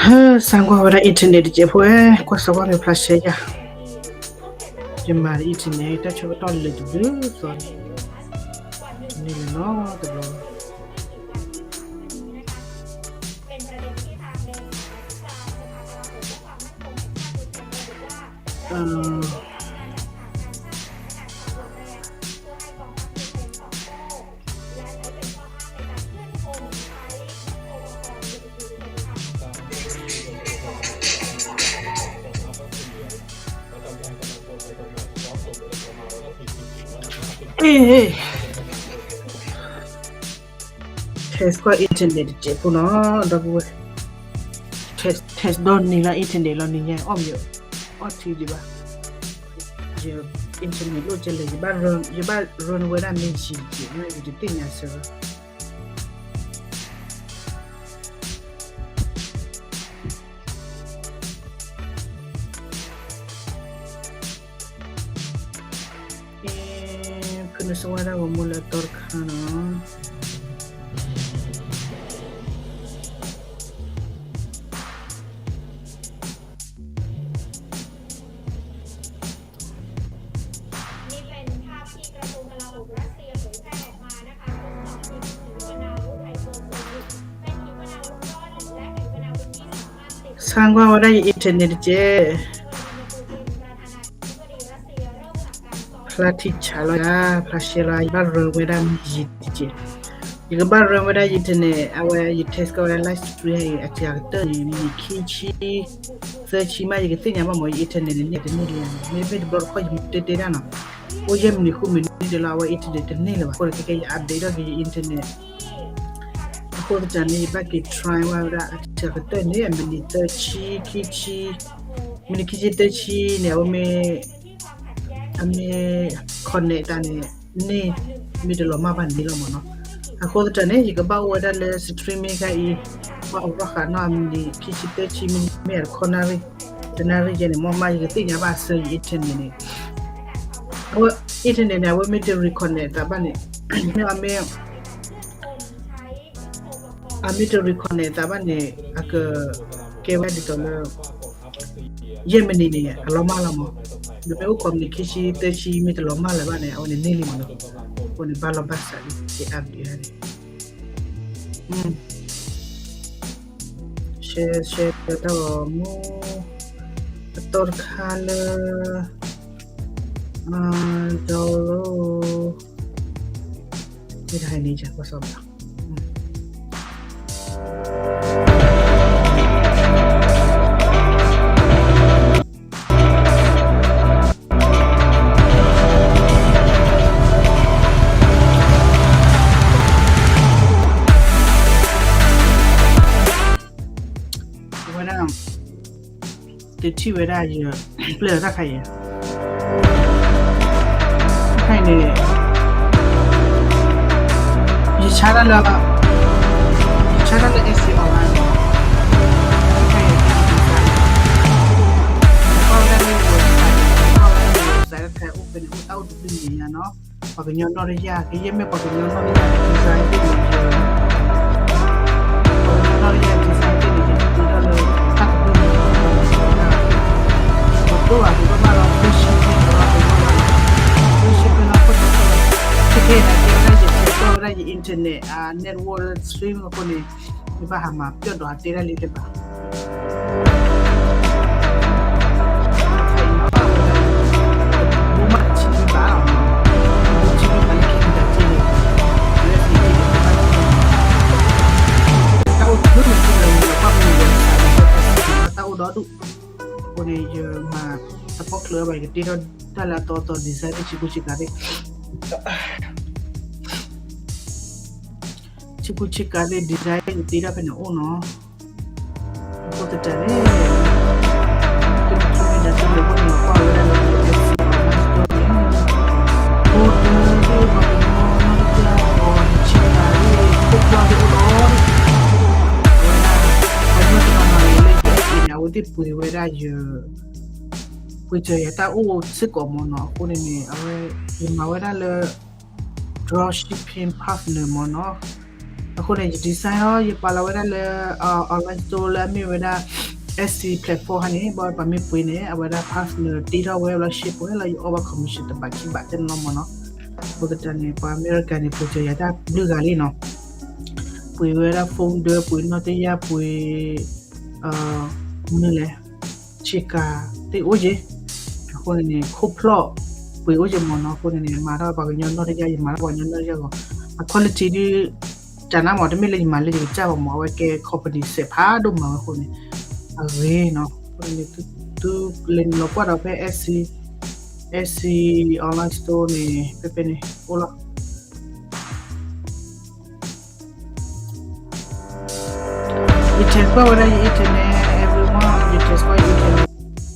ဟဲ စၢ်ကွၢ်ဝဲဒၣ် internet တစဲးဖိဧၢ, ကွၢ်စၢ်ကွၢ်က့ၤဖျါရှဲယၤ, ယမၤ internet တၢ်ဆၢကတီၢ်လၢာ်တဘျုးသီန့ၣ်, န့ၣ်လီၤနီၤတဘျီ. အ့ test ကွၢ် internet တစဲးဖိနီၤ ဒီပုၢ်ဝဲၢ်, test ဒီးနံၤလီၤ internet လီၤနံၤညါ အီၣ်မ့ၢ် အီၣ်ထံဒံးဘၣ်, ယ internet လိၣ်ကလဲၣ် ယဘၣ် run ယဘၣ် run ဝဲဒၣ်မ့ၢ်ယံၤတစဲး ယတသ့ၣ်ညါစၢၤဘၣ်. ဖုနစဝါဒၣ်ဂီၤမူလၢအတီတခါနီၤ. စၢ်ကွၢ်ဝဲဒၣ်ယ internet တစဲး ဖျါထံဆးလီၤယၤ ဖျါရှဲလီၤ ယဘၣ် run ဝဲဒၣ်မ့ၢ်ယံၤတစဲး, ယကဘၣ် run ဝဲဒၣ် internet အဝဲ ယ test ကွၢ်ဝဲဒၣ် live stream အံၤ အစှၤကတၢၢ်န့ၣ် မံးနံးခံဆံ သၢဆံမး ယကသ့ၣ်ညါဘၣ်မ့ၢ် ယ internet န့ၣ် န့ၢ်တန့ၢ်လံ, မ့မ့ၢ်တဘျီတခီၣ်ယမၤတဲတဲဒၣ်နီၤ, အိၣ်ယဲၢ်မံးနံးဃုမံးနံးဒံးလီၤ အဝဲ internet တန့ၢ်လၢၤဘၣ်, အဃိန့ၣ်ခဲကဲယ update ထီၣ်က့ၤယ internet အဃိသတးန့ၣ် ယဘၣ်က့ၤ try ဝဲဒၣ် အစှၤကတၢၢ်န့ၣ် မံးနံးသၢဆံ ခံဆံ, မံးနံးခံဆံသၢဆံန့ၣ် အဝဲမ့ၢ် အမ့ၢ် connect တၢ်န့ၣ် န့ၢ်, မ့ၢ်တလီၤမၢ်ဘၣ်န့ၣ်လီၤမ့ၢ်နီၤ. အဃိသတးန့ၣ် ယကဘၣ်အိၣ်ဝဲဒၣ်လၢ streaming ခါအံၤ ဘၣ်အိၣ်ထီၣ်ဃာ်နီၢ်အမံးနံးခံဆံသၢဆံ မ့တမ့ၢ်တခီနၣ်ရံၣ်, တနၣ်ရံၣ်ယဲန့ၣ် မ့ၢ်မးယကသ့ၣ်ညါဘၣ်အဆၢယ internet န့ၣ်, အဝဲ internet န့ၣ် အဝဲမ့ၢ်တ reconnect သးဘၣ်န့ၣ်, မ့ၢ်အမ့ၢ် အမ့ၢ်တ reconnect သးဘၣ်န့ၣ် အက ကဲဝဲဒ်သိးလၢ ယဲၢ်မံးနံးန့ၣ် အလီၤမၢ်လီၤမး, ဒီးမ့ၢ်အိၣ်ခိးမံးနံးခံဆံသၢဆံ မ့ၢ်တလီၤမၢ်လၢၤဘၣ်န့ၣ် အဝဲန့ၣ်န့ၢ်လံမးနီၤ, အဃိန့ၣ်ဘၣ်လီၤဘၣ်စးလံ က့ၤ update န့ၣ်, share share ဒီးမူ အတီတခါလၢ download မ့ၢ်တဟဲန့ၣ် ကကွၢ်စီဘၣ် ဝဲဒၣ် တထံၣ်ဝဲဒၣ်ယ ပျဲၢ်လီၤတၢ်ခါအံၤ, တခါအံၤန့ၣ် ယဆါတၢ်လၢ ယဆါတၢ်လၢ SC online လီၤ, တခါအံၤ ယကွၢ်ဝဲဒၣ်လၢ website ယကွၢ်ဝဲဒၣ်လၢ website တခါအံၤ အိၣ်ဖဲန့ၣ် အိၣ်တၢ်အိၣ်တဘျုးမံၤညါနီၤ ပှၤကညီနီၣ်တယၢ် ကယဲၢ်မ့ၢ်ပှၤကညီနီၣ်တယၢ် design သ့ၣ်န့ၣ် ပှၤကညီနီၣ်တယၢ် design သ့ၣ်န့ၣ် ယကဒုးထီၣ်လၢတၢ်တဘျုးမံၤ ပှၤတိၢ်ဘၣ်ပှၤဘၣ်လီၤ free shipping လီၤ free shipping လီၤ ခိၣ်တီခိၣ်လီၤ ခဲခဲအံၤန့ၣ် ကဲဝဲဒၣ်ယ test ကွၢ်ဝဲဒၣ်ယ internet အ network stream အဃိန့ၣ် ယဘၣ်ဟးမၤပျီၢ်ဒီးဟးတဲဒၣ်လံတဘၣ် တၢ်အိၣ်ဒီဒူၣ် အဃိန့ၣ် ယမၤသပှၢ်ချၢဘၣ် ယကတ့ထီၣ်တၢ်လၢအသီသီ design တဆံကူဆံကၤသ့ၣ် ထံကူဆ့ကၤသ့ၣ် design သ့ၣ်တဖၣ်န့ၣ်အိၣ်နီၤ. အဃိသတးန့ၣ် တမ့ၢ်တမ့ၢ်ဒၣ်တမ့ၢ်ဖိန့ၣ် ကွၢ်ဝဲဒၣ်လၢ Etsy န့ၣ် အိၣ်ဒီးသ့ၣ်ပှၤကညီနီၢ်တကၠၢ်အီၤ ဆ့ကၤသ့ၣ် ခိၣ်ဖျီၣ်သ့ၣ်အိၣ်ဒီး အဝဲဒၣ် ပှၤကညီတနီၤနီၤလၢ ယဲန့ၣ် အဝဲသ့ၣ်ပှ့ၤဝဲဒၣ်ယ ပှ့ၤစၢၤယၤတၢ်အိၣ်စ့ၢ်ကီးမ့ၢ်နီၤ. အဃိန့ၣ်န့ၣ် အဝဲ ယမၤဝဲဒၣ်လၢ dropshipping partner မ့ၢ်နီၤ. အဃိန့ၣ် ယ design ဟီ ယပာ်လီၤဝဲဒၣ်လၢ online store လၢအမ့ၢ်ဝဲဒၣ် Etsy platform ဟါန့ၣ် ဘၣ်ပှၤမ့ၢ်ပှ့ၤန့ၣ် အဝဲဒၣ် partner တ့ထီၣ်ဝဲလီၤ ship ဝဲလီၤ ယအီၣ်ဘၣ် commission တဘးခံဘးတဲန့ၣ်လီၤမ့ၢ်နီၤ. အဃိသတးန့ၣ် ပှၤအမဲရကၤန့ၣ် ပှ့ၤစၢၤယၤတၢ်ဘျုးဂၤလံနီၤ. ပှ့ၤဝဲဒၣ် phone ဒီး ပှ့ၤနီၢ်တယၢ် ပှ့ၤ မနုၤလဲၣ် ဆ့ကၤသ့ၣ်အိၣ်က့ၤ, အဃိန့ၣ်န့ၣ် ခိၣ်ဖျီၣ်ပှ့ၤအိၣ်က့ၤမ့ၢ်နီၤ. အဃိန့ၣ်န့ၣ် မၤထီၣ်ပှၤကညီနီၢ်တယၢ် ယမၤထီၣ်ပှၤကညီနီၢ်တယၢ်ဂီၢ်, အ quality ဒုး တၢ်နါမ့ၢ် တမ့ၢ်လၢယမၤလၢယကစၢ်ဘၣ်မ့ၢ် အဝဲကဲ company စဲးဖးဒိၣ်မၤဝဲအဃိန့ၣ် အဂ့ၤနီၤ. အဃိန့ၣ် သုလဲၤနုာ်လီၤကွၢ်ဒီးဖဲ Etsy, Etsy online store န့ၣ် ဖဲဖဲန့ၣ် အိၣ်လီၤ. ယ test ကွၢ်ဝဲဒၣ်ယ internet, everyone, ယ test ကွၢ်ယ internet,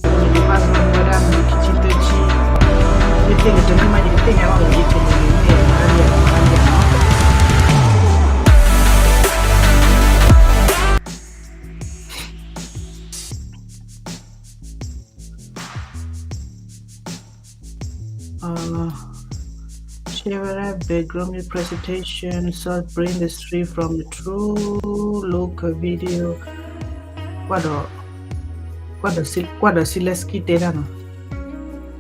ယကဘၣ် run ဝဲဒၣ်မံၤခံဆံသၢဆံ, ယသ့ၣ်ညါတမ့ၢ်မး ယကသ့ၣ်ညါဘၣ်ယ internet န့ၣ် မၤဒ်လဲၣ်မၤဒ်လဲၣ်နီၤ. အ share ဝဲဒၣ် background presentation, so bring the stream from the true local video. ကွၢ်ဒီး ကွၢ်ဒီး ကွၢ်ဒီး Zelensky တဲတၢ်နီၤ,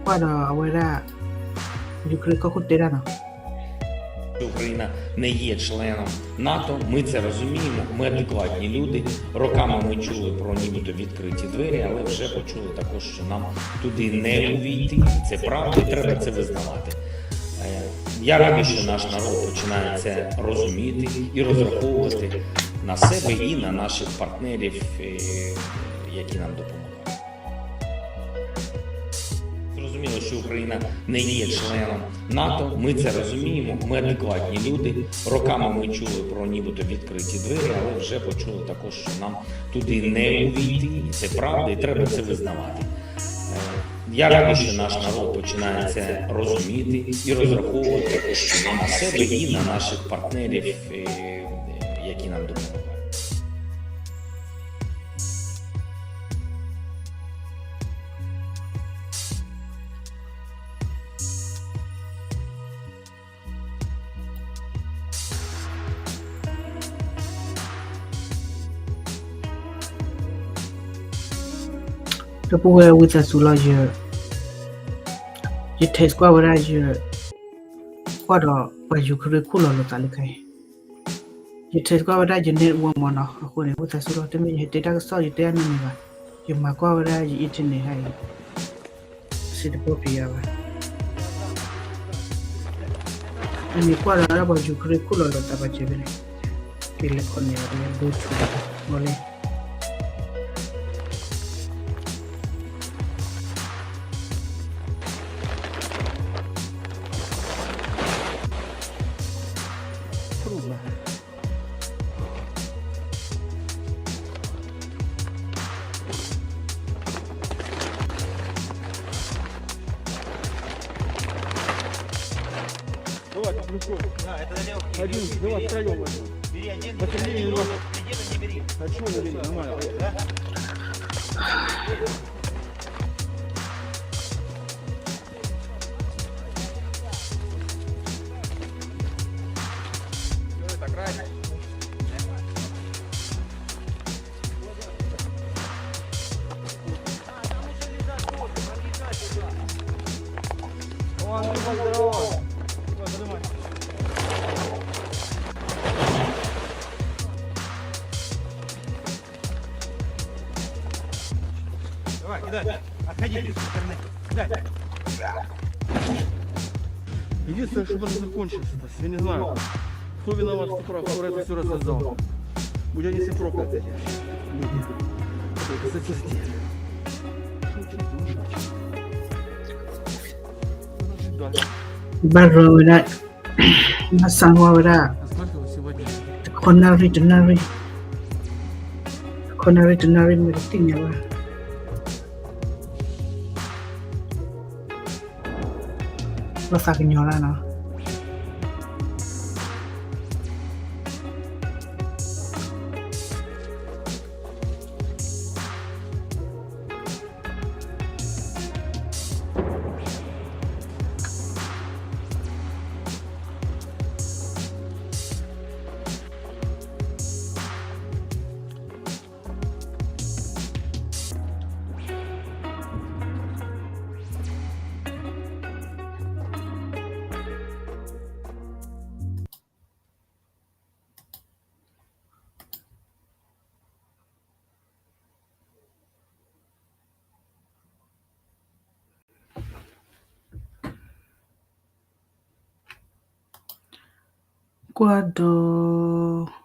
ကွၢ်ဒီးအဝဲဒၣ် Ukraine ကီၢ်ခိၣ်တဲတၢ်နီၤ. Україна не є членом НАТО, ми це розуміємо, ми адекватні люди. Роками ми чули про нібито відкриті двері, але вже почули також, що нам туди не увійти. Це правда, і треба це визнавати. Е, я радий, що наш народ починає це розуміти і розраховувати на себе і на наших партнерів, е, які нам допомагають. Зрозуміло, що Україна не є членом НАТО, ми це розуміємо, ми адекватні люди. Роками ми чули про нібито відкриті двері, але вже почули також, що нам туди не увійти, і це правда, і треба це визнавати. Е, я радий, що наш народ починає це розуміти і розраховувати на себе і на наших партнерів, е, які нам допомагають. ဒီပုၢ်ဝဲၢ်ဝံသးစူၤလီၤ, ယ test ကွၢ်ဝဲဒၣ်ယ ကွၢ်ဒီးပှၤ Ukraine ခိၣ်လီၤလိာ်သးလၢခဲအံၤ, ယ test ကွၢ်ဝဲဒၣ်ယ network မ့ၢ်နီၤ. အဃိန့ၣ် ဝံသးစူၤလီၤ, တမ့ၢ်ယဟဲတဲတၢ်ကစီၣ် ယတဲတၢ်မနုၤဘၣ်, ယမၤကွၢ်ဝဲဒၣ်ယ internet ဟါအံၤ စံးတပီၢ်ဖံးယၤဘၣ်. အန့ၣ်ကွၢ်ဒီးဒၣ်ပှၤ Ukraine ခိၣ်လီၤလိာ်သးဘၣ်စၢၤဖဲန့ၣ်, က့ၤလဲၤခီန့ၣ် အဝဲဒၣ် Bluetooth မ့ၢ်လံ. Давай, по приколу. Один, два, втроём возьмём. Бери один, бери один, бери один, не бери. А чего не бери? Нормально. Давай, кидай. Отходи со стороны. Кидай. Единственное, чтобы это закончилось, это, я не знаю, кто виноват, кто прав, кто это все создал. Будь они все прокляты, эти люди. Только с этим сделали. Шучу, ну шучу. Да. ဘၣ်ရၢဝဲဒၣ် ဘၣ်ဆၣ်ဝဲဒၣ် တခီ နၣ်ရံၣ်တနၣ်ရံၣ်, ခီနၣ်ရံၣ်တနၣ်ရံၣ်မ့ၢ်တသ့ၣ်ညါဘၣ်. လီၤသးကညီၤလၢနီၤ. ကွၢ်ဒီး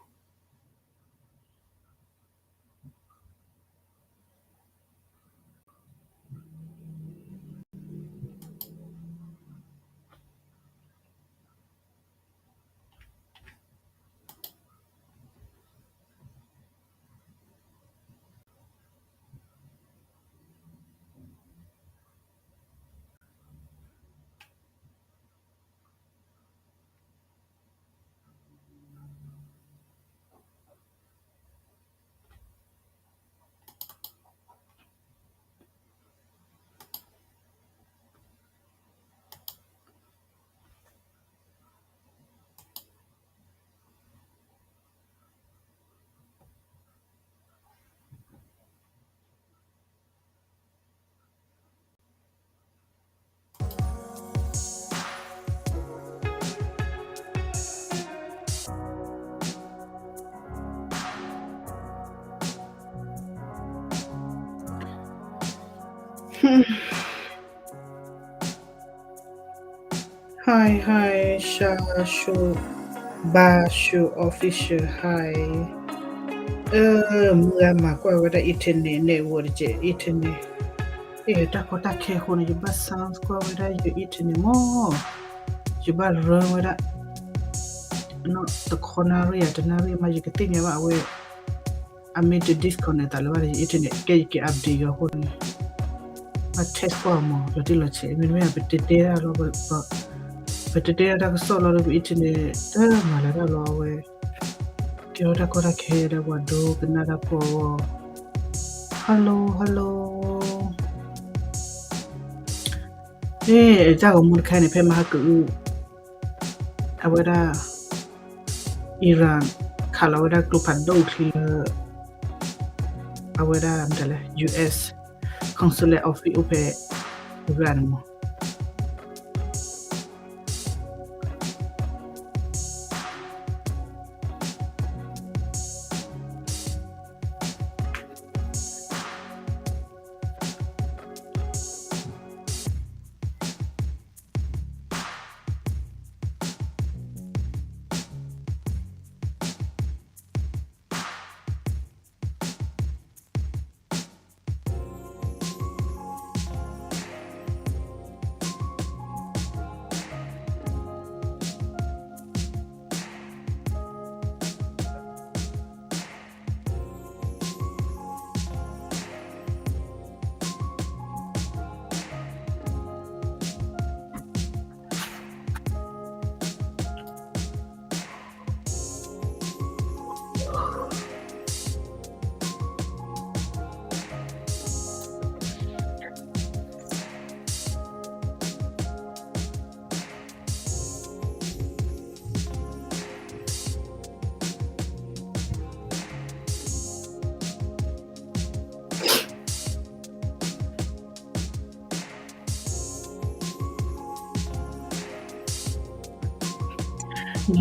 Hi hi, Sha Shu, Ba Shu Official, hi. မုၢ်ဂၤမၤကွၢ်ဝဲဒၣ် internet network တက့ၢ် internet. အဲ တၢ်ကီတၢ်ခဲအဃိန့ၣ် ယဘၣ် sound ကွၢ်ဝဲဒၣ်ယ internet မး, ယဘၣ် run ဝဲဒၣ် နီၢ်တခီနၣ်ရံၣ် ယတနၣ်ရံၣ်မး ယကသ့ၣ်ညါဘၣ်အဝဲ အမ့ၢ်တ disconnect သးလၢၤဘၣ်ဒီး ယ internet ကဲယက update ယီၤအဃိန့ၣ် ဘၣ် test ကွၢ်အီၤမး လီၤတံၢ်လီၤဆဲး မ့တမ့ၢ် ပတတဲတၢ်လီၤ ပတတဲတၢ်တၢ်ကစီၣ်လီၤဒီး ပ internet တမၤလၢၤတၢ်လီၤအဝဲ ကဲထီၣ်တၢ်ကီတၢ်ခဲဒီးပှၤဒိကနၣ်တၢ်ဖိအဂီၢ် hello hello. အဲ တၢ်ဂီၤမူတခါန့ၣ် ဖဲမဟါကအု အဝဲဒၣ် Iran ခးလီၤဝဲဒၣ်ကျိဖးဒိၣ်ချံလၢ အဝဲဒၣ်မတၤလဲၣ် US consulate office အိၣ်ဖဲ Iran န့ၣ်မး.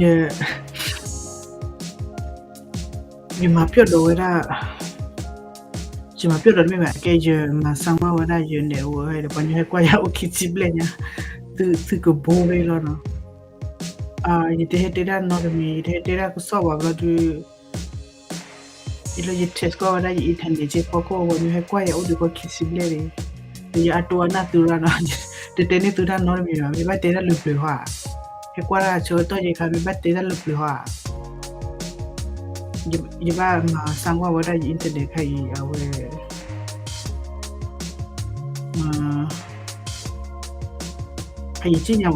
ယ ယမၤပျီၣ်ဒီးဝဲဒၣ်, ယမၤပျီၣ်ဒီးတမ့ၢ်ဘၣ် ကဲယမၤစၢၤမၤဝဲဒၣ်ယ network ဒီး ပှၤညီဟဲကွၢ်ယၤအိၣ်ခံဆံဘျဲၣ်ညါ, သုကဘိရ့လီၤနီၤ. ယတဟဲတဲတၢ်နီတမံၤ ယတဟဲတဲတၢ်ကစီၣ်ဘၣ်ဘျီဒုး အံၤလၢယ test ကွၢ်ဝဲဒၣ်ယ internet က့ဖီခိၣ် ပှၤညီဟဲကွၢ်ယၤအိၣ်ဒံးကီၢ်ခံဆံဘျဲၣ်လံ, ဒီးယအတိအနၢ်သုရၢနီၤ, တတဲန့ၢ်သုတၢ်နီတမံၤဘၣ်, မ့ၢ်ဘၣ်တဲတၢ်လၢပျၢၤဟီဧါ, ဟဲကွၢ်တၢ်ဆၢကတီၢ်ယဲခါ မ့ၢ်ဘၣ်တဲတၢ်လၢပျၢၤဟီဧါ. ယဘၣ်မၤစၢၤကွၢ်ဝဲဒၣ်ယ internet ခါအံၤ အဝဲ ဖဲယသ့ၣ်ညါဝဲ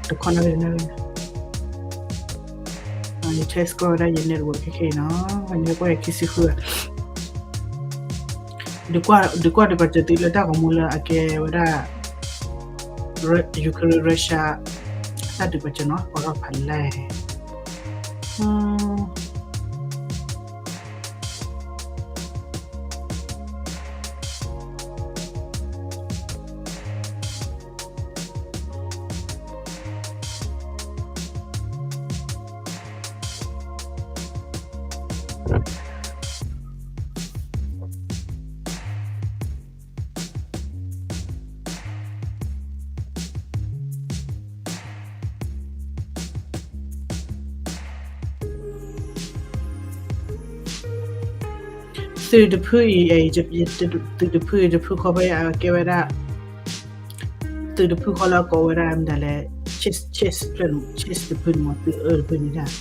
တခီနၣ်ရံၣ်နၣ်ရံၣ် ယ test ကွၢ်ဝဲဒၣ်ယ network ခဲခဲအံၤနီၤ မ့ၢ်ကွၢ်ယခံဆံဃု ဒုးကွၢ်ဒုးကွၢ်စၢၤသုလၢတၢ်ဂီၤမူလၢအကဲဝဲဒၣ် Ukraine Russia တၢ်ဒုးပာ်စၢၤနီၤ ပီထီၣ်ဖးလဲၢ် သုးတဖုအံၤ သုးတဖုအံၤတဖုဃီဖဲအကဲဝဲဒၣ် သုးတဖုဃီလၢအကိးဝဲဒၣ်မနုၤလဲၣ် chase chase ဖျၢၣ် chase တဖုန့ၣ်မ့ၢ်သုးအၢတဖုန့ၣ်ဒၣ်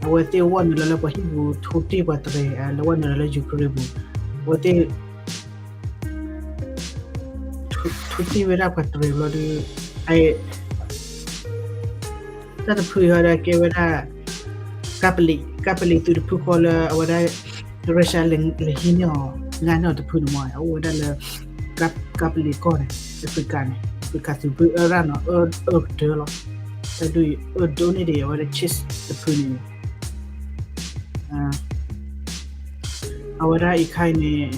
အဝဲသ့ၣ်ဝဲနုာ်လီၤလၢပှၤဟံၣ်ပူၤ ထိတ့ၢ်ပှၤတရံး လၢဝဲနုာ်လီၤလၢ Ukraine ပူၤ အဝဲသ့ၣ် ထိတ့ၢ်ဝဲဒၣ်ပှၤတရံးဘျီဒီး တၢ်တဖုအံၤဟီဒီးကဲဝဲဒၣ် ကပလံး ကပလံးသုးတဖုဃီလၢအဝဲဒၣ် Russia လဲၤဟံးန့ၢ်အီၤ ငါန့ၢ်အီၤတဖုန့ၣ်မ့ၢ် အအိၣ်ဝဲဒၣ်လၢ ကပလံးကီၢ်န့ၣ် Africa န့ၣ် Africa သုးဖုအၢရၣ်နီၤ အၢအၢကတၢၢ်လီၤ တၢ်ဒုးအၢဒိၣ်န့ၢ်ဒံးအဝဲဒၣ် chase တဖုန့ၣ် အဝဲဒၣ်အံၤခါအံၤန့ၣ်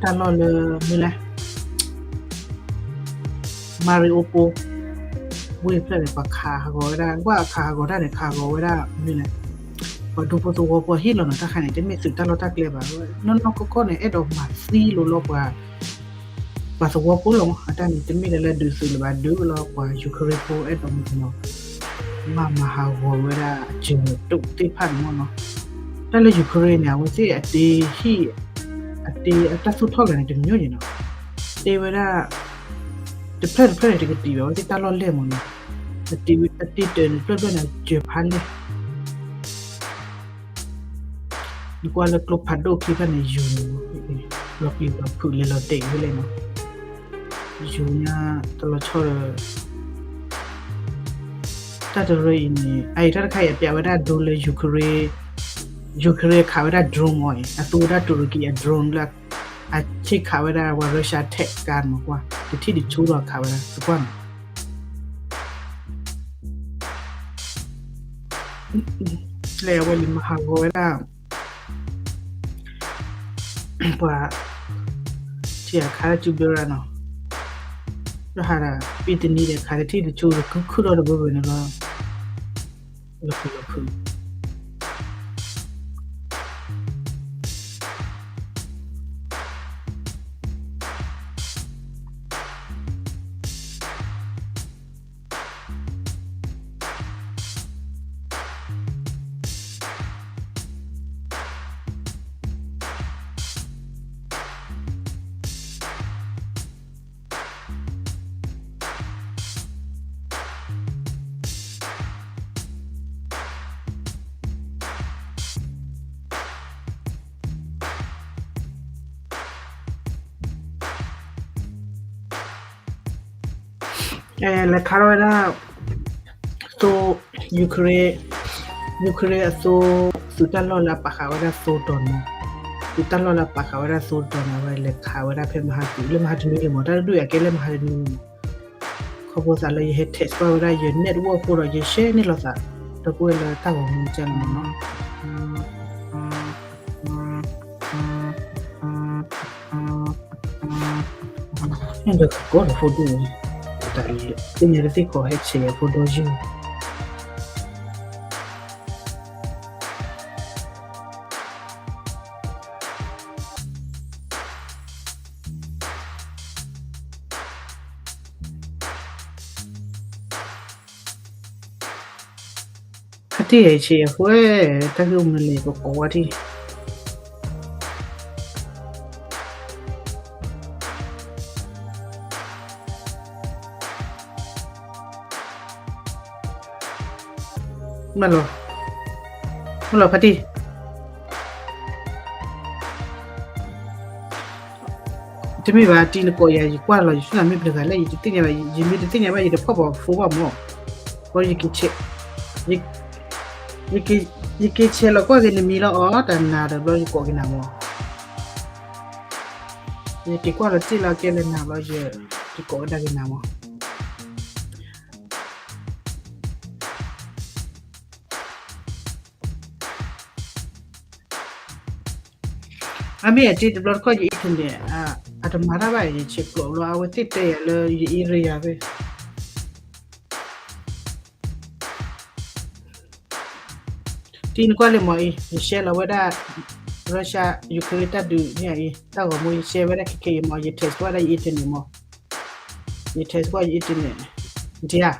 တၢ်လီၢ်လၢမနုၤလဲၣ် Mariupol ဝ့ၢ်ဖျၢၣ်န့ၣ် ပှၤခးဟးဂီၤဝဲဒၣ် ကွၢ်အခးဟးဂီၤတၢ်န့ၣ် ခးဟးဂီၤဝဲဒၣ်မနုၤလဲၣ် ပှၤဒူဖိသဝီဖိဟ့ၣ်လီၤနီၤ တၢ်ခါန့ၣ် တမ့ၢ်သုးတၢ်လီၢ်တၢ်ကျဲဘၣ် နီၢ်နီၢ်ကီၢ်ကီၢ်န့ၣ် အဲၣ်ဒိးမၤသံလိၤလီၤပှၤ ပှၤသဝီဖိလီၤမး အတၢ်န့ၣ်တမ့ၢ်လၢလၢဒုးသုးလၢၤဘၣ် ဒုးလီၤပှၤ Ukraine ဖိအဲၣ်ဒိးမၤနီၤ မၤမၤဟးဂီၤဝဲဒၣ်အစၢၤဒိၣ်သ့ၣ်တဖၣ်န့ၣ်မ့ၢ်နီၤ တၢ်လၢ Ukraine န့ၣ် အဝဲသ့ၣ်အတ့ဟံၣ် အတ့အတၢ်သူၣ်ထီၣ်ဂၤန့ၣ်တမံၤယဲၢ်နီၤ တ့ဝဲဒၣ် တဖျၢၣ်တဖျၢၣ်န့ၣ် တကတံာ်ဘၣ် အဝဲသ့ၣ်တၢ်လီၢ်လဲၢ်မ့ၢ်နီၤ အတ့တၢၤန့ၣ် တဖျၢၣ်တဖျၢၣ်န့ၣ် စၢၤဖးလဲၢ် နကွၢ်လၢကျိဖးဒိၣ်ခံဖၣ်န့ၣ် ယူၤန့ၣ် လီၤပျံၤလီၤဖုးလဲၤလီၤတဲာ်ဝဲလဲၣ်နီၤ ယူၤညါတလီၤဆီဒီး တၢ်တရၢအံၤန့ၣ် အအံၤတၢ်တခါအံၤအပျးဝဲဒၣ် drone လၢ Ukraine Ukraine ခးဝဲဒၣ် drone မ့ၢ်အံၤ အသူဝဲဒၣ်တူရကံအ drone လၢ အဆ့ၣ်ခးဝဲဒၣ်ဝဲ Russia tank ကါန့ၣ်မ့ၢ်ကွၢ် တထံၣ်တဆူလီၤခးဝဲဒၣ် တကွၢ်န့ၣ် လဲၤအဝဲလံမၤဟးဂီၤဝဲဒၣ် ပှၤ ထံအခါဒၣ်စုဘျၢရၣ်နီၤ လၢဟးဒၣ် ပံတနံၤဒီးခးတထံၣ်တဆူဒီး ခုၣ်ခုၣ်ထီၣ်တဘၢဘၢန့ၣ်လီၤ လီၤဖုးလီၤဖုးလဲၤခးထီၣ်ဝဲဒၣ် သိ Ukraine Ukraine အသိ သုးတၢ်လီၢ်လၢအပာ်ဃာ်ဝဲဒၣ်သိတီၤန့ၣ် သုးတၢ်လီၢ်လၢအပာ်ဃာ်ဝဲဒၣ်သိတီၤန့ၣ် အဝဲလဲၤခးဝဲဒၣ်ဖဲမဟါတုၤလၢမဟါတနွံလံမ့ၢ် တၢ်တဒူၣ်အံၤအကဲလၢမဟါတနွံလံမ့ၢ် ခီဖျိသးလၢယဟဲ test ကွၢ်ဝဲဒၣ်ယ network ဖိဒီးယ share န့ၢ်လိာ်သး ဒီပုၢ်ဝဲၢ်လၢတၢ်ဂီၤမူကၢ်လီၤမ့ၢ်နီၤ ဒီးကကိးဒီးဖိဒိၣ်န့ၣ် တၢ်အံၤ သ့ၣ်ညါတသ့ၣ်ကီးဟဲဆဲးယၤဖိဒီယုၢ် ခါတံၢ်ဟဲဆဲးယၤဖိ တၢ်ဂ့ၢ်မနုၤလဲၣ် ပကိးဝဲတံၢ် မ့ၢ်လီၤ အိၣ်လီၤဖါတံၢ်, တမ့ၢ်ဘၣ် တံၤနကိးယၤ ယကွၢ်လီၤ ယဆူၣ်နၤမ့ၢ်ပှၤတဂၤလဲၣ် ယတသ့ၣ်ညါဘၣ်, ယမ့ၢ်တသ့ၣ်ညါဘၣ် ယတဖီၣ်ပှၤဖိဘၣ်မၢ်, ဘီယက့ၤဆဲး, ယက့ၤဆဲးလီၤကွၢ်က့ၤနမံၤလီၤအီၤ တၢ်နၤဒီးဘျီယကိးက့ၤနၤမၢ်, ယက့ၤကွၢ်လီၤတံၢ်လီၤကဲလၢနၤဘျီ ယက့ၤကိးကဒါက့ၤနၤမၢ်. အမ့ၢ်အတံၤတဘျီတခီၣ်ယ internet အတမၤတၢ်ဘၣ် ယဆဲးကျိးဘျီ အဝဲသ့ၣ်တဲယၤလၢယ area ဖဲ တံၤနကွၢ်လံမၢ်အံၤ ယ share လီၤဝဲဒၣ် Russia Ukraine တၢ်ဒုးန့ၣ်အံၤ တၢ်ဂီၤမူ ယ share ဝဲဒၣ်ခဲခဲအံၤမၢ် ယ test ကွၢ်ဒၣ်ယ internet မၢ်, ယ test ကွၢ်ယ internet နထံၣ်ဧါ.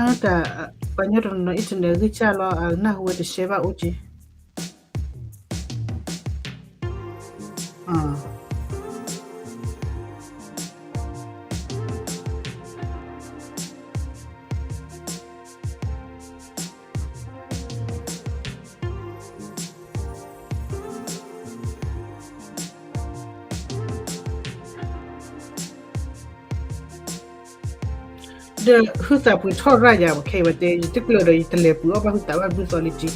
အတၢ် ပှၤကညီတနီၤနီၤ internet ဂံၢ်စၢ်လီၤ အနၢ်ဟူဝဲတရှဲဘၣ်အိၣ်က့ၤ ဒီးဟုသးပှ့ၤထီၣ်ရၣ်ယၤ ခဲအံၤဝဲတဲ ယတကျၢၤဒီး ယတလဲၤပှ့ၤအီၣ်ဘၣ်ဟုသးဘၣ်ဘုသီလံတံၢ်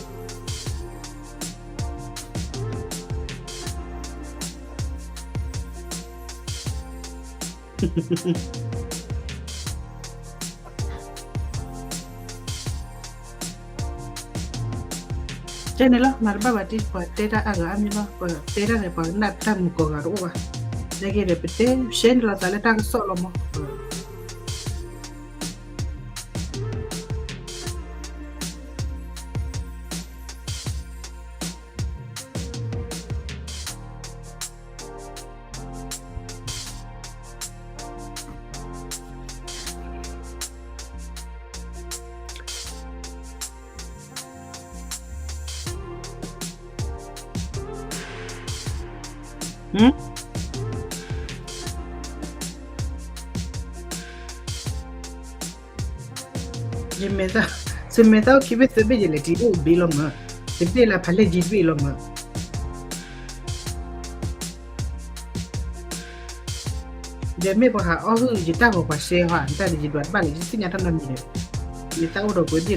ကဲန့ၣ်လီၤ မၤတဘၣ်ဘၣ်တံၢ် ပှၤတဲတၢ်အါဂၤအါမံၤလီၤ ပတဲတၢ်န့ၣ် ပှၤကနၣ်တၢ်မုာ်ကိးဂၤတအိၣ်ဘၣ် နာ်က့ဒီး ပတဲရှဲန့ၣ်လီၤသးလၢတၢ်ကစီၣ်လီၤမး ယမဲာ်သၣ်, သုမဲာ်သၣ်အိၣ်ခံဘ့ၣ်သၢဘ့ၣ်ယလဲၤတံၢ်အိၣ်ဘ့ၣ်လီၤမၢ်, တဘ့ၣ်လၢဖးလဲၢ်ကံတဘ့ၣ်လီၤမၢ်. ဒီးမ့ၢ်ပှၤဟးအီၣ်ဟုၣ်ယတၢ်ဂီၤပှၤရှဲဟီ တၢ်ဒီးယဒွးတဘၣ်လၢယသ့ၣ်ညါတၢ်နီတမံၤဒီး ယမဲာ်သၣ်အ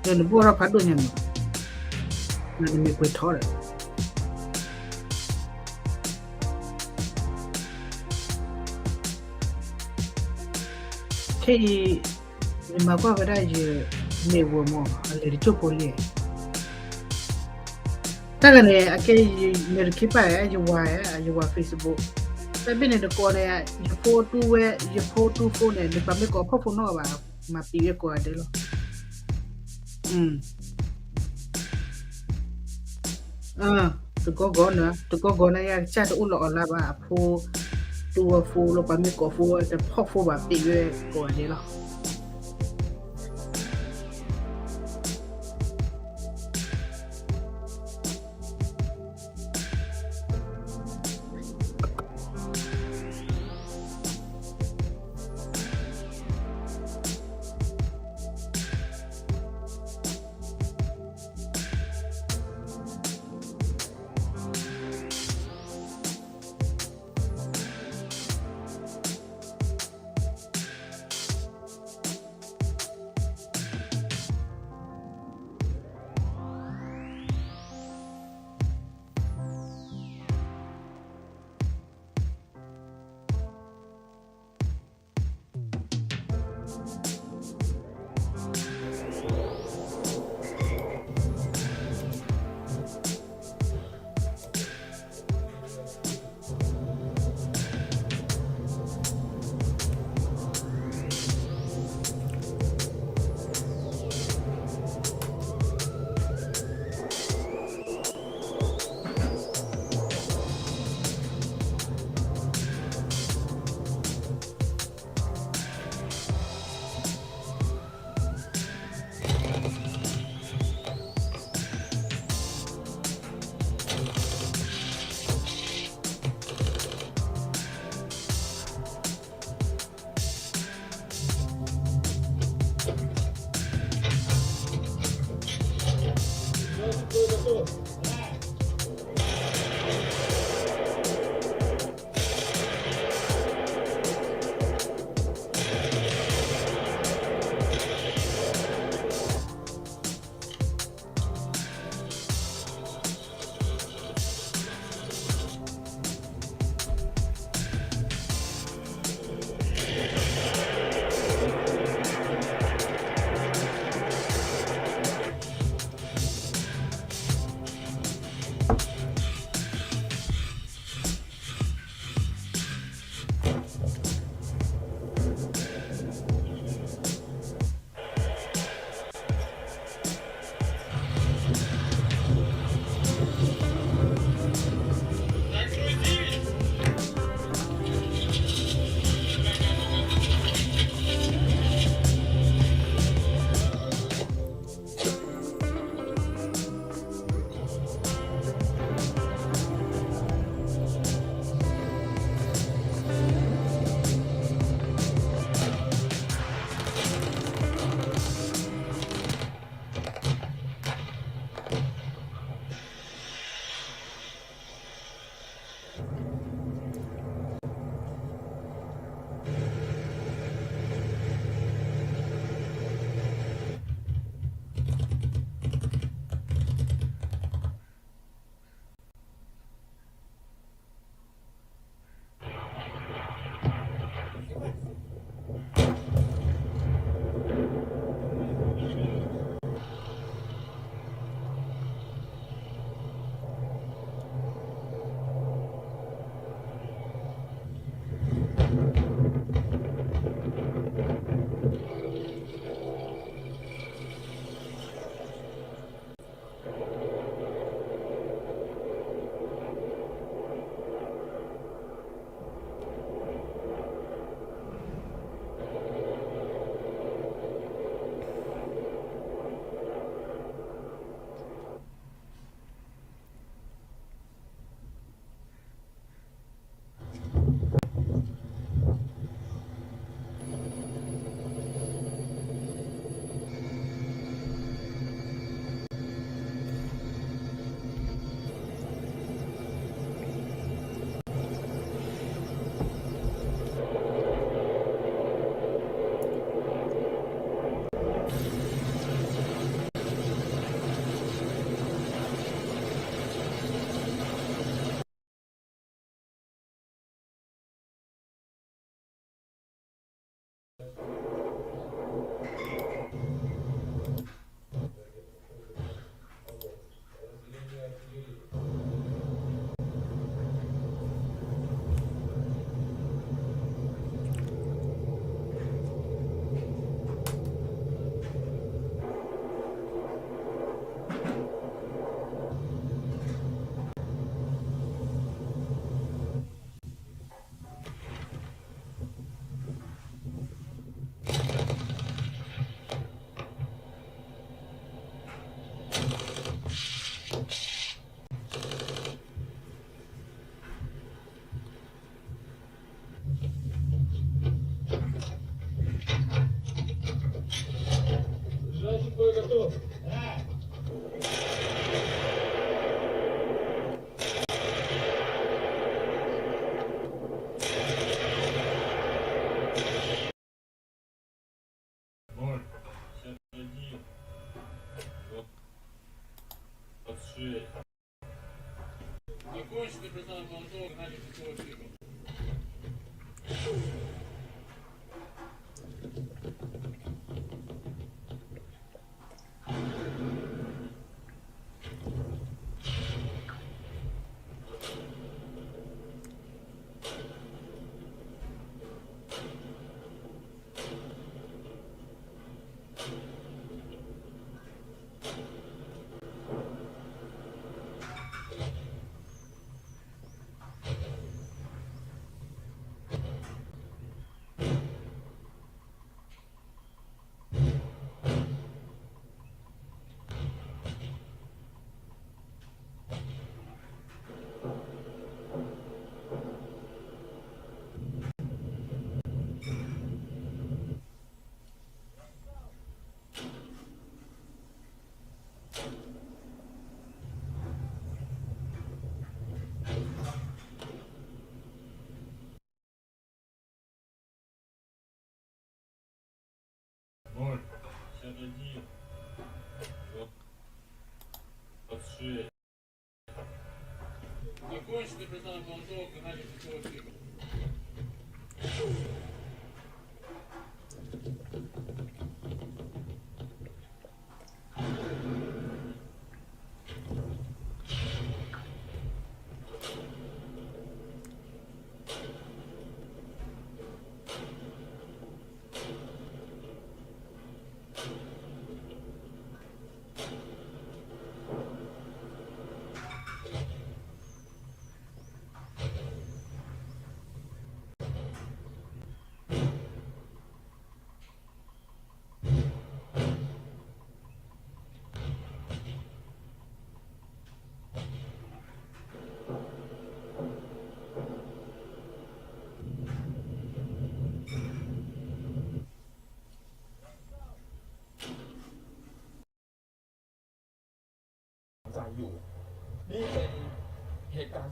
ိၣ်ဒီးပှဲၤဘ့ၣ်လီၤ. ဒီးနဘိၣ်ထီၣ်ဖးဒိၣ်ညါမၢ်, နမဲာ်ပှဲၤထီဒီး ခဲအံၤ ယမၤကွၢ်ဝဲဒၣ်ယ network မၢ် အလဲၤတကၠိၢ်ဖိလံ. တၢ်ဂၤန့ၣ် အကဲယမဲာ်တခံပၢ်ဧါ ယဝၤဧါ ယဝၤ Facebook, တၢ်ဘ့ၣ်န့ၣ်တကိးန့ၣ် ယဖိတူၢ်ဝဲ ယဖိတူၢ်ဖိန့ၣ် နပာ်မ့ၢ်ကိးဖီၣ်ဖိနီၣ်ဘၣ် မၤပံာ်ဝဲကိးဂၤဒဲးလီၤ. တကီၢ်ဂီၤန့ၣ် တကီၢ်ဂီၤန့ၣ် ယကစၢ်တအိၣ်လၢ online ဘၣ် အဖိ တူၢ်ဝဲဖိလၢပှၤမ့ၢ်ကိးဖိဝဲ တဖီၣ်ဖိဘၣ် ပံာ်ဝဲကိးဂၤဒဲးလီၤ.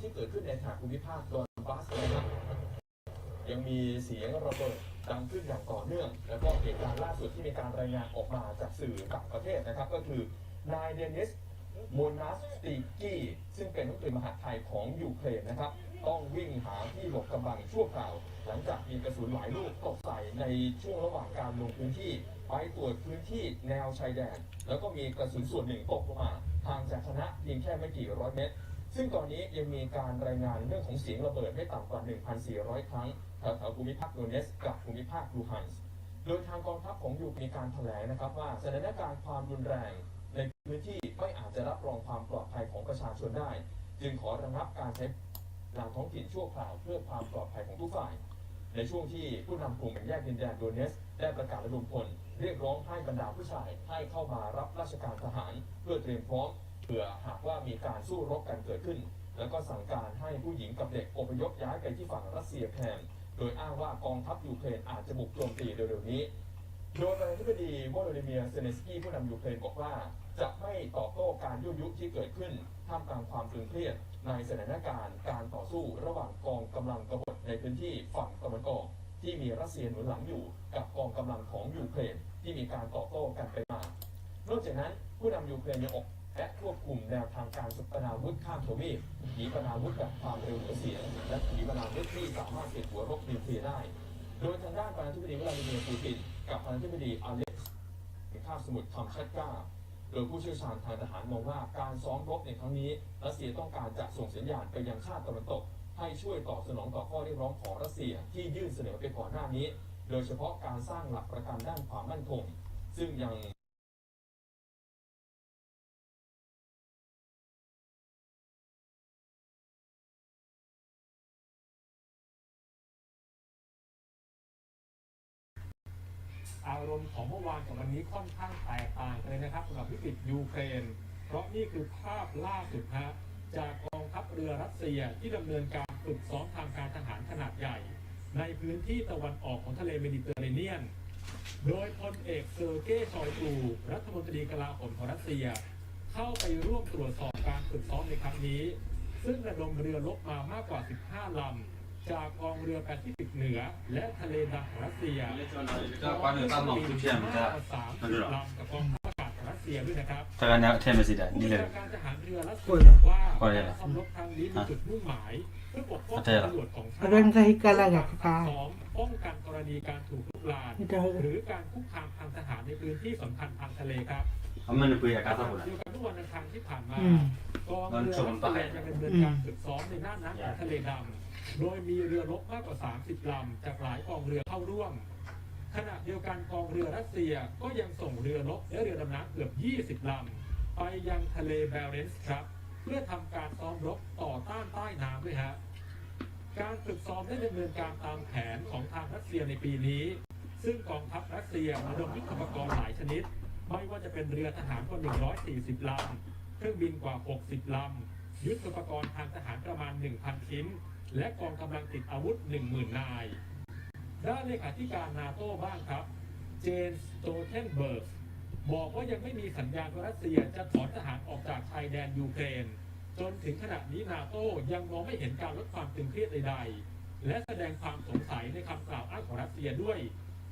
ที่เกิดขึ้นในแถบภูมิภาคดอนบัสนะครับ ยังมีเสียงระเบิดดังขึ้นอย่างต่อเนื่อง แล้วก็เหตุการณ์ล่าสุดที่มีการรายงานออกมาจากสื่อต่างประเทศนะครับ ก็คือนายเดนิส โมนาสติกี้ ซึ่งเป็นรัฐมนตรีมหาดไทยของยูเครนนะครับ ต้องวิ่งหาที่หลบกำบังชั่วคราว หลังจากมีกระสุนหลายลูกตกใส่ในช่วงระหว่างการลงพื้นที่ไปตรวจพื้นที่แนวชายแดน แล้วก็มีกระสุนส่วนหนึ่งตกลงมาห่างจากคณะเพียงแค่ไม่กี่ร้อยเมตร ซึ่งตอนนี้ยังมีการรายงานเรื่องของเสียงระเบิดไม่ต่ำกว่า หนึ่งพันสี่ร้อย ครั้ง แถวๆภูมิภาคโดเนสกับภูมิภาคลูฮันสก์ โดยทางกองทัพของยูเครนมีการแถลงนะครับว่าสถานการณ์ความรุนแรงในพื้นที่ไม่อาจจะรับรองความปลอดภัยของประชาชนได้ จึงขอระงับการใช้นามท้องถิ่นชั่วคราวเพื่อความปลอดภัยของทุกฝ่าย ในช่วงที่ผู้นำกลุ่มแบ่งแยกดินแดนโดเนสได้ประกาศระดมพลเรียกร้องให้บรรดาผู้ชายให้เข้ามารับราชการทหารเพื่อเตรียมพร้อมเผื่อหากว่ามีการสู้รบกันเกิดขึ้น แล้วก็สั่งการให้ผู้หญิงกับเด็กอพยพย้ายไปที่ฝั่งรัสเซียแทน โดยอ้างว่ากองทัพยูเครนอาจจะบุกโจมตีเร็วๆนี้ โดยประธานาธิบดีโวโลดิเมียร์ เซเลนสกี้ ผู้นำยูเครนบอกว่า จะไม่ตอบโต้การยั่วยุที่เกิดขึ้นท่ามกลางความตึงเครียดในสถานการณ์การต่อสู้ระหว่างกองกำลังกบฏในพื้นที่ฝั่งตะวันออกที่มีรัสเซียหนุนหลังอยู่กับกองกำลังของยูเครนที่มีการตอบโต้กันไปมา นอกจากนั้นผู้นำยูเครนยังออกและควบคุมแนวทางการส่งขีปนาวุธข้ามทวีปขีปนาวุธแบบความเร็วเหนือเสียงและขีปนาวุธที่สามารถเก็บหัวรบนิวเคลียร์ได้ โดยทางด้านประธานาธิบดีวลาดิเมียร์ปูตินกับประธานาธิบดีอเล็กซ์ในคาบสมุทรคำชัดกาโดยผู้เชี่ยวชาญทางทหารมองว่าการซ้อมรบในครั้งนี้รัสเซียต้องการจะส่งสัญญาณไปยังชาติตะวันตกให้ช่วยตอบสนองต่อข้อเรียกร้องของรัสเซียที่ยื่นเสนอไปก่อนหน้านี้ โดยเฉพาะการสร้างหลักประกันด้านความมั่นคง ซึ่งยัง อารมณ์ของเมื่อวานกับวันนี้ค่อนข้างแตกต่างกันเลยนะครับสำหรับวิกฤตยูเครน เพราะนี่คือภาพล่าสุดฮะจากกองทัพเรือรัสเซียที่ดำเนินการฝึกซ้อมทางการทหารขนาดใหญ่ ในพื้นที่ตะวันออกของทะเลเมดิเตอร์เรเนียน โดยพลเอกเซอร์เก้ชอยกูรัฐมนตรีกลาโหมของรัสเซีย เข้าไปร่วมตรวจสอบการฝึกซ้อมในครั้งนี้ ซึ่งระดมเรือรบมามากกว่า สิบห้า ลำ จากกองเรือแปซิฟิกเหนือ และทะเลดำของรัสเซียพร้อมด้วยเครื่องบินมากกว่า สามสิบ ลำกับกองทัพอากาศของรัสเซียด้วยนะครับผู้บัญชาการทหารเรือรัสเซียบอกว่าการซ่อมรบครั้งนี้มีจุดมุ่งหมายเพื่อปกป้องประโยชน์ของชาติ การซ้อมป้องกันกรณีการถูกรุกรานหรือการคุกคามทางทหารในพื้นที่สำคัญทางทะเลครับขณะเดียวกันเมื่อวันอังคารที่ผ่านมากองเรือรัสเซียยังดำเนินการฝึกซ้อมในน่านน้ำของทะเลดำโดยมีเรือรบมากกว่า สามสิบ ลำจากหลายกองเรือเข้าร่วมขณะเดียวกันกองเรือรัสเซียก็ยังส่งเรือรบและเรือดำน้ำเกือบ ยี่สิบ ลำไปยังทะเลแบเรนต์ครับเพื่อทำการซ้อมรบต่อต้านใต้น้ำด้วยฮะ การฝึกซ้อมได้ดำเนินการตามแผนของทางรัสเซียในปีนี้ ซึ่งกองทัพรัสเซียระดมยุทโธปกรณ์หลายชนิด ไม่ว่าจะเป็นเรือทหารกว่า หนึ่งร้อยสี่สิบ ลำ เครื่องบินกว่า หกสิบ ลำ ยุทโธปกรณ์ทางทหารประมาณ หนึ่งพัน ชิ้น และกองกำลังติดอาวุธ หนึ่งหมื่น นาย ด้านเลขาธิการนาโต้บ้างครับ เจนสโตเทนเบิร์กบอกว่ายังไม่มีสัญญาณว่ารัสเซียจะถอนทหารออกจากชายแดนยูเครน จนถึงขณะนี้นาโต้ยังมองไม่เห็นการลดความตึงเครียดใดๆ และแสดงความสงสัยในคำกล่าวอ้างของรัสเซียด้วย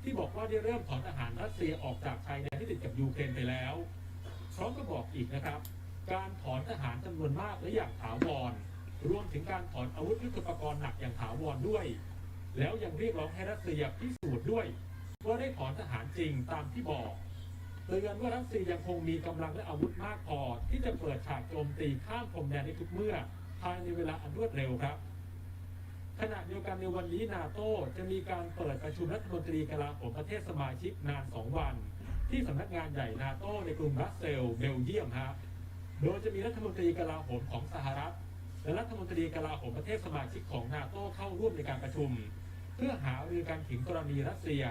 ที่บอกว่าได้เริ่มถอนทหารรัสเซียออกจากชายแดนที่ติดกับยูเครนไปแล้ว พร้อมกับบอกอีกนะครับ การถอนทหารจำนวนมากและอย่างถาวร รวมถึงการถอนอาวุธยุทโธปกรณ์หนักอย่างถาวรด้วย แล้วยังเรียกร้องให้รัสเซียพิสูจน์ด้วย ว่าได้ถอนทหารจริงตามที่บอก เตือนว่ารัสเซียยังคงมีกำลังและอาวุธมากพอที่จะเปิดฉากโจมตีข้ามพรมแดนได้ทุกเมื่อภายในเวลาอันรวดเร็วครับ ขณะเดียวกันในวันนี้นาโต้จะมีการเปิดประชุมรัฐมนตรีกลาโหมประเทศสมาชิกนานสองวัน ที่สำนักงานใหญ่นาโต้ในกรุงบรัสเซลส์เบลเยียมฮะโดยจะมีรัฐมนตรีกลาโหมของสหรัฐและรัฐมนตรีกลาโหมประเทศสมาชิกของนาโต้เข้าร่วมในการประชุม เพื่อหารือกันถึงกรณีรัสเซีย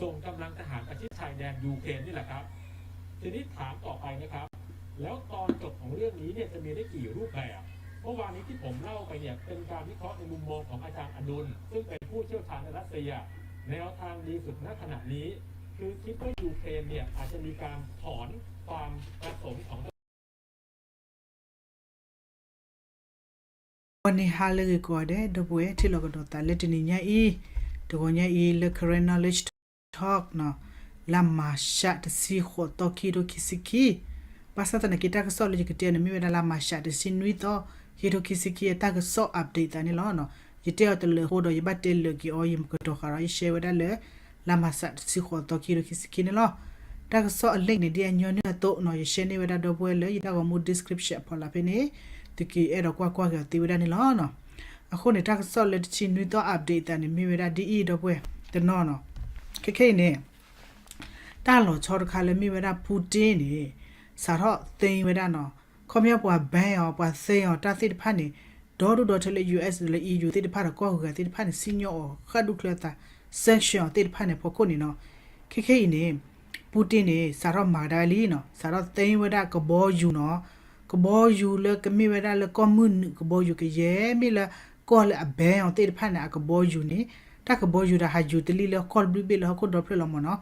ส่งกำลังทหารประชิดชายแดนยูเครนนี่แหละครับ ทีนี้ถามต่อไปนะครับ แล้วตอนจบของเรื่องนี้เนี่ยจะมีได้กี่รูปแบบ เมื่อวานนี้ที่ผมเล่าไปเนี่ยเป็นการวิเคราะห์ในมุมมองของอาจารย์อดุล ซึ่งเป็นผู้เชี่ยวชาญในรัสเซีย แนวทางดีสุดณขณะนี้ คือคิดว่ายูเครนเนี่ยอาจจะมีการถอนความประสงค์ของ ဂီၤနံၤဟါလၢအဂ့ၤကိးဂၤဒဲး ဒီပုၢ်ဝဲၢ်ထံၣ်လိာ်ကဒီးသးလၢတနံၤညါအံၤ, တဂီၤညါအံၤလၢ Karen Knowledge Talk နီၤ, လါမၤရှး တဆံဃိးသီ ခံထိခံဆံခံ, ဘၣ်ဆၣ်သနာ်က့ တၢ်ကစီၣ်လၢယကတဲန့ၣ် မ့ၢ်ဝဲဒၣ်လါမၤရှး တဆံနွံသီ ခံထိခံဆံခံ အတၢ်ကစီၣ် update သးန့ၣ်လီၤ. ယတဲအီၤတလၢာ်အဃိဒီး ယဘၣ်တဲလၢာ်က့ၤအီၤ ယကတီၤဃာ်ဒီး ယ share ဝဲဒၣ်လၢ လါမၤရှး တဆံဃိးသီ ခံထိခံဆံခံန့ၣ်လီၤ. တၢ်ကစီၣ်အ link န့ၣ် ဒ်အညီနုၢ်အသိးနီၤ ယ share န့ၢ်ဝဲဒၣ်ဒီပုၢ်ဝဲၢ်လၢယတၢ်ဂီၤမူ description အဖီလာ်ဖဲန့ၣ်, သုကအဲၣ်ဒိးကွၢ်ကွၢ်က့ၤအီၤသ့ဝဲဒၣ်န့ၣ်လီၤ. အဃိန့ၣ် တၢ်ကစီၣ်လၢတဆံနွံသီ update သးန့ၣ် မ့ၢ်ဝဲဒၣ်ဒ်အံၤ ဒီပုၢ်ဝဲၢ်တနီၤနီၤ, ခဲခဲအံၤန့ၣ် တၢ်လီၤဆီတခါလၢမ့ၢ်ဝဲဒၣ် Putin န့ၣ် စးထီၣ်သိမ်းဝဲဒၣ်နီၤ, ခီပညီပှၤ ban အီၤ ပှၤသိမ်းအီၤတၢ်သ့ၣ်တဖၣ်န့ၣ်, ဒီဒူၣ်ဒီထၢလၢ ယူၢ်အ့း ဒီးလၢ အီးယူၢ် သ့ၣ်တဖၣ်ဒီးကီၢ်ဂၤသ့ၣ်တဖၣ်န့ၣ် စံၣ်ညီၣ်အီၤဃၣ်ဒူၣ်ချၢသး, sanction အီၤသ့ၣ်တဖၣ်န့ၣ် ဖီခိၣ်န့ၣ်နီၤ, ခဲခဲအံၤန့ၣ် Putin န့ၣ် စးထီၣ်မၤကဒါဝဲလံနီၤ, စးထီၣ်သိမ်းဝဲဒၣ်ကဘီယူၤနီၤ, ကဘီယူၤလၢကမ့ၢ်ဝဲဒၣ်လၢကီၢ်မုၢ်နုာ် ကဘီယူၤကယဲၢ်မ့ၢ်လၢ ကီၢ်လၢအ ban အီၤသ့ၣ်တဖၣ်န့ၣ် အကဘီယူၤန့ၣ်, တၢ်ကဘီယူၤဒီးဟးယူၤတလံၣ်လၢကီၢ်တဘျုးဘ့ၣ်လၢဟီၣ်ခိၣ်ဒီဖျၢၣ်လီၤမ့ၢ်နီၤ.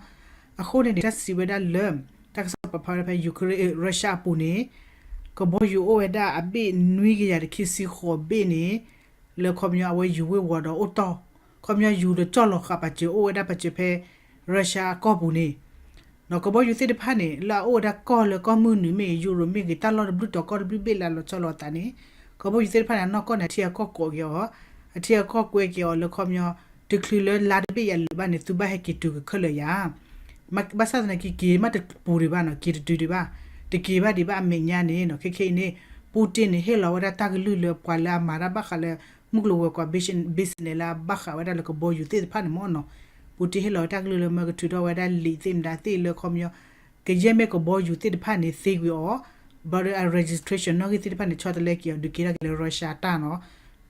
အဃိန့ၣ်န့ၣ် တၢ်စံးဝဲဒၣ်လၢ တၢ်ကစီၣ်ပာ်ဖျါဝဲဒၣ်ဖဲ ယူၤခရ့ၣ် ရၢရှၣ်အပူၤန့ၣ် ကဘီယူၤအိၣ်ဝဲဒၣ်အဘ့ၣ်နွံကယၤတဆံဃိးဘ့ၣ်န့ၣ် လၢခီပညီအဝဲယူၤဝ့ၢ်ဝီၤဒီးအိၣ်တီၢ်, ခီပညီယူၤတကၠီၣ်လီၤဃာ်ပာ်စၢၤအိၣ်ဝဲဒၣ်ပာ်စၢၤဖဲ ရၢရှၣ်အကီၢ်ပူၤန့ၣ် ဒီးကဘီယူၤသ့ၣ်တဖၣ်န့ၣ် လၢအအိၣ်ဝဲဒၣ်ကီၢ်လၢကီၢ်မုၢ်နုာ်မ့ၢ်ဂ့ၤ ယူရိၤမ့ၢ်ဂ့ၤ တၢ်လီၢ်တဘျုးတီၤကီၢ်တဘျုးဘ့ၣ်လၢအလီၤဆီလီၤအသးန့ၣ်, ကဘီယူၤသ့ၣ်တဖၣ်န့ၣ် အနီၢ်ကီၢ်န့ၣ် အထံအကီၢ်ကိးက့ၤအီၤ, အထံအကီၢ်ကွဲက့ၤအီၤလၢခီပညီ တချုးလၢလါတဘ့ၣ်အံၤအလၢာ်ဘၣ်န့ၣ် သုဘၣ်ဟဲက့ၤတုၤကခဲလၢာ်ယၤ ဘၣ်ဆၣ်သနာ်က့ က့ၤမးတပူၤဒံးဘၣ်နီၤ, က့ၤတတုၤဒံးဘၣ်, တက့ၤဘၣ်ဒံးဘၣ်အမဲာ်ညါန့ၣ်နီၤ. ခဲခဲအံၤန့ၣ် Putin န့ၣ် ဟ့ၣ်လီၤဝဲဒၣ်တၢ်ကလုၢ်လၢပှၤလၢအမၤတၢ်ဘၣ်ဃးလၢ မုၢ်ကျိၤဝဲၤကွာ် business လၢအဘၣ်ဃးဝဲဒၣ်လၢကဘီယူၤသ့ၣ်တဖၣ်န့ၣ်မ့ၢ်နီၤ, Putin ဟ့ၣ်လီၤဝဲတၢ်ကလုၢ်လၢမၢကထုးထီၣ်ဝဲဒၣ်လံာ်သ့ၣ်မတၤသ့ၣ်လၢခီပညီ ကယဲၢ်မ့ၢ်ကဘီယူၤသ့ၣ်တဖၣ်န့ၣ် သ့ကွံာ်အီၤ, ဘၣ်ဒီးအ registration နီၣ်ဂံၢ်သ့ၣ်တဖၣ်န့ၣ် ဆီတလဲက့ၤအီၤ ဒုးက့ၤထီၣ်က့ၤလၢ Russia တၢ်နီၤ,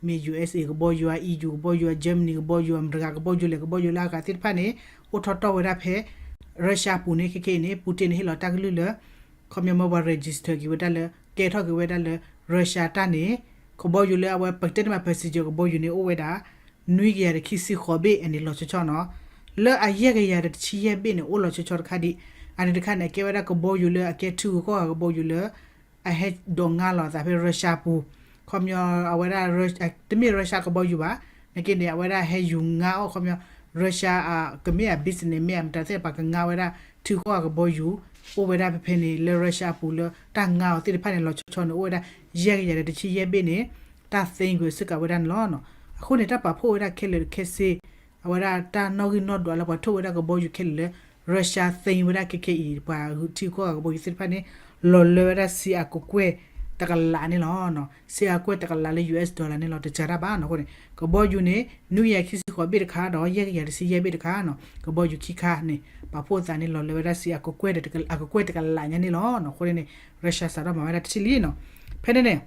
မ့ၢ် ယူၢ်အ့းအ့ ကဘီယူၤဧါ, အီးယူၤကဘီယူၤဧါ, Germany ကဘီယူၤဧါ, အမဲရကၤကဘီယူၤလဲၣ်, ကဘီယူၤလၢအဂၤသ့ၣ်တဖၣ်န့ၣ် အိၣ်ထီၣ်တီၢ်ဝဲဒၣ်ဖဲ Russia ပူၤန့ၣ်. ခဲခဲအံၤန့ၣ် Putin န့ၣ် ဟ့ၣ်လီၤတၢ်ကလုၢ်လၢ ခီပညီမ့ၢ်ပှၤ register က့ၤဝဲဒၣ်လၢ ကဲထီၣ်က့ၤဝဲဒၣ်လၢ Russia တၢ်န့ၣ် ကဘီယူၤလၢအဝဲပကတဲန့ၢ်မး passenger ကဘီယူၤန့ၣ် အိၣ်ဝဲဒၣ် နွံကယၤတဆံဃိးဘ့ၣ် အန့ၣ်လီၤဆီဆီနီၤ. လၢအယဲၢ်ကယၤတဆံယဲၢ်ဘ့ၣ်န့ၣ် အိၣ်လီၤဆီဆီတခါဒံး, အန့ၣ်တခါန့ၣ် အကဲဝဲဒၣ်ကဘီယူၤလၢအကဲထံဂုၤကီၢ်ဂၤကဘီယူၤလၢ အဟဲဒိးငါလီၤအသးဖဲ Russia ပူၤ, ခီပညီအဝဲဒၣ် တမ့ၢ် Russia ကဘီယူၤဘၣ်, နာ်က့န့ၣ် အဝဲဒၣ်ဟဲယူၤငါအီၤ ခီပညီ Russia ကမ့ၢ်အ business မ့ၢ်အမတၤသ့ၣ်တဖၣ်ကငါဝဲဒၣ် ထံဂုၤကီၢ်ဂၤကဘီယူၤ အိၣ်ဝဲဒၣ်ဖဲဖဲန့ၣ် လၢ Russia ပူၤလၢတၢ်ငါအီၤသ့ၣ်တဖၣ်န့ၣ် လီၤဆီဆီန့ၣ် အိၣ်ဝဲဒၣ် ယဲၢ်ကယၤဒီးတဆံယဲၢ်ဘ့ၣ်န့ၣ် တၢ်သ့ကွံာ်စ့ၢ်ကီးဝဲဒၣ်န့ၣ်လီၤ. အဃိန့ၣ် တၢ်ပာ်ဖှိၣ်ဝဲဒၣ်ခဲလၢာ်ခဲဆ့ အဝဲဒၣ်တၢ်နီၣ်ဂံၢ်နီၣ်ဒွးလၢပှၤထိၣ်ဝဲဒၣ်ကဘီယူၤခဲလၢာ်လၢ Russia သ့ဝဲဒၣ်ခဲခဲအံၤ ပှၤထံဂုၤကီၢ်ဂၤကဘီယူၤသ့ၣ်တဖၣ်န့ၣ် လီၤလၢဝဲဒၣ်စ့အကကွဲၢ်တကလးန့ၣ်လီၤ. စ့အကကွဲၢ်တကလးလၢ ယူၢ်အ့း dollar န့ၣ်လီၤ. တစှၤတၢ်ဘၣ်နီၤ. အဃိန့ၣ် ကဘီယူၤန့ၣ် နွံကယၤခံဆံဃိးဘ့ၣ်တခါဒီး ယဲၢ်ကယၤတဆံယဲၢ်ဘ့ၣ်တခါနီၤ. ကဘီယူၤခံခါန့ၣ် ပာ်ဖှိၣ်သးန့ၣ် လီၤလၢဝဲဒၣ်စ့အကကွဲၢ် အကကွဲၢ်တကလးညါန့ၣ်လီၤ. အဃိန့ၣ် Russia စးထီၣ်မၤဝဲဒၣ်တထံၣ်လံနီၤ. ဖဲန့ၣ်န့ၣ်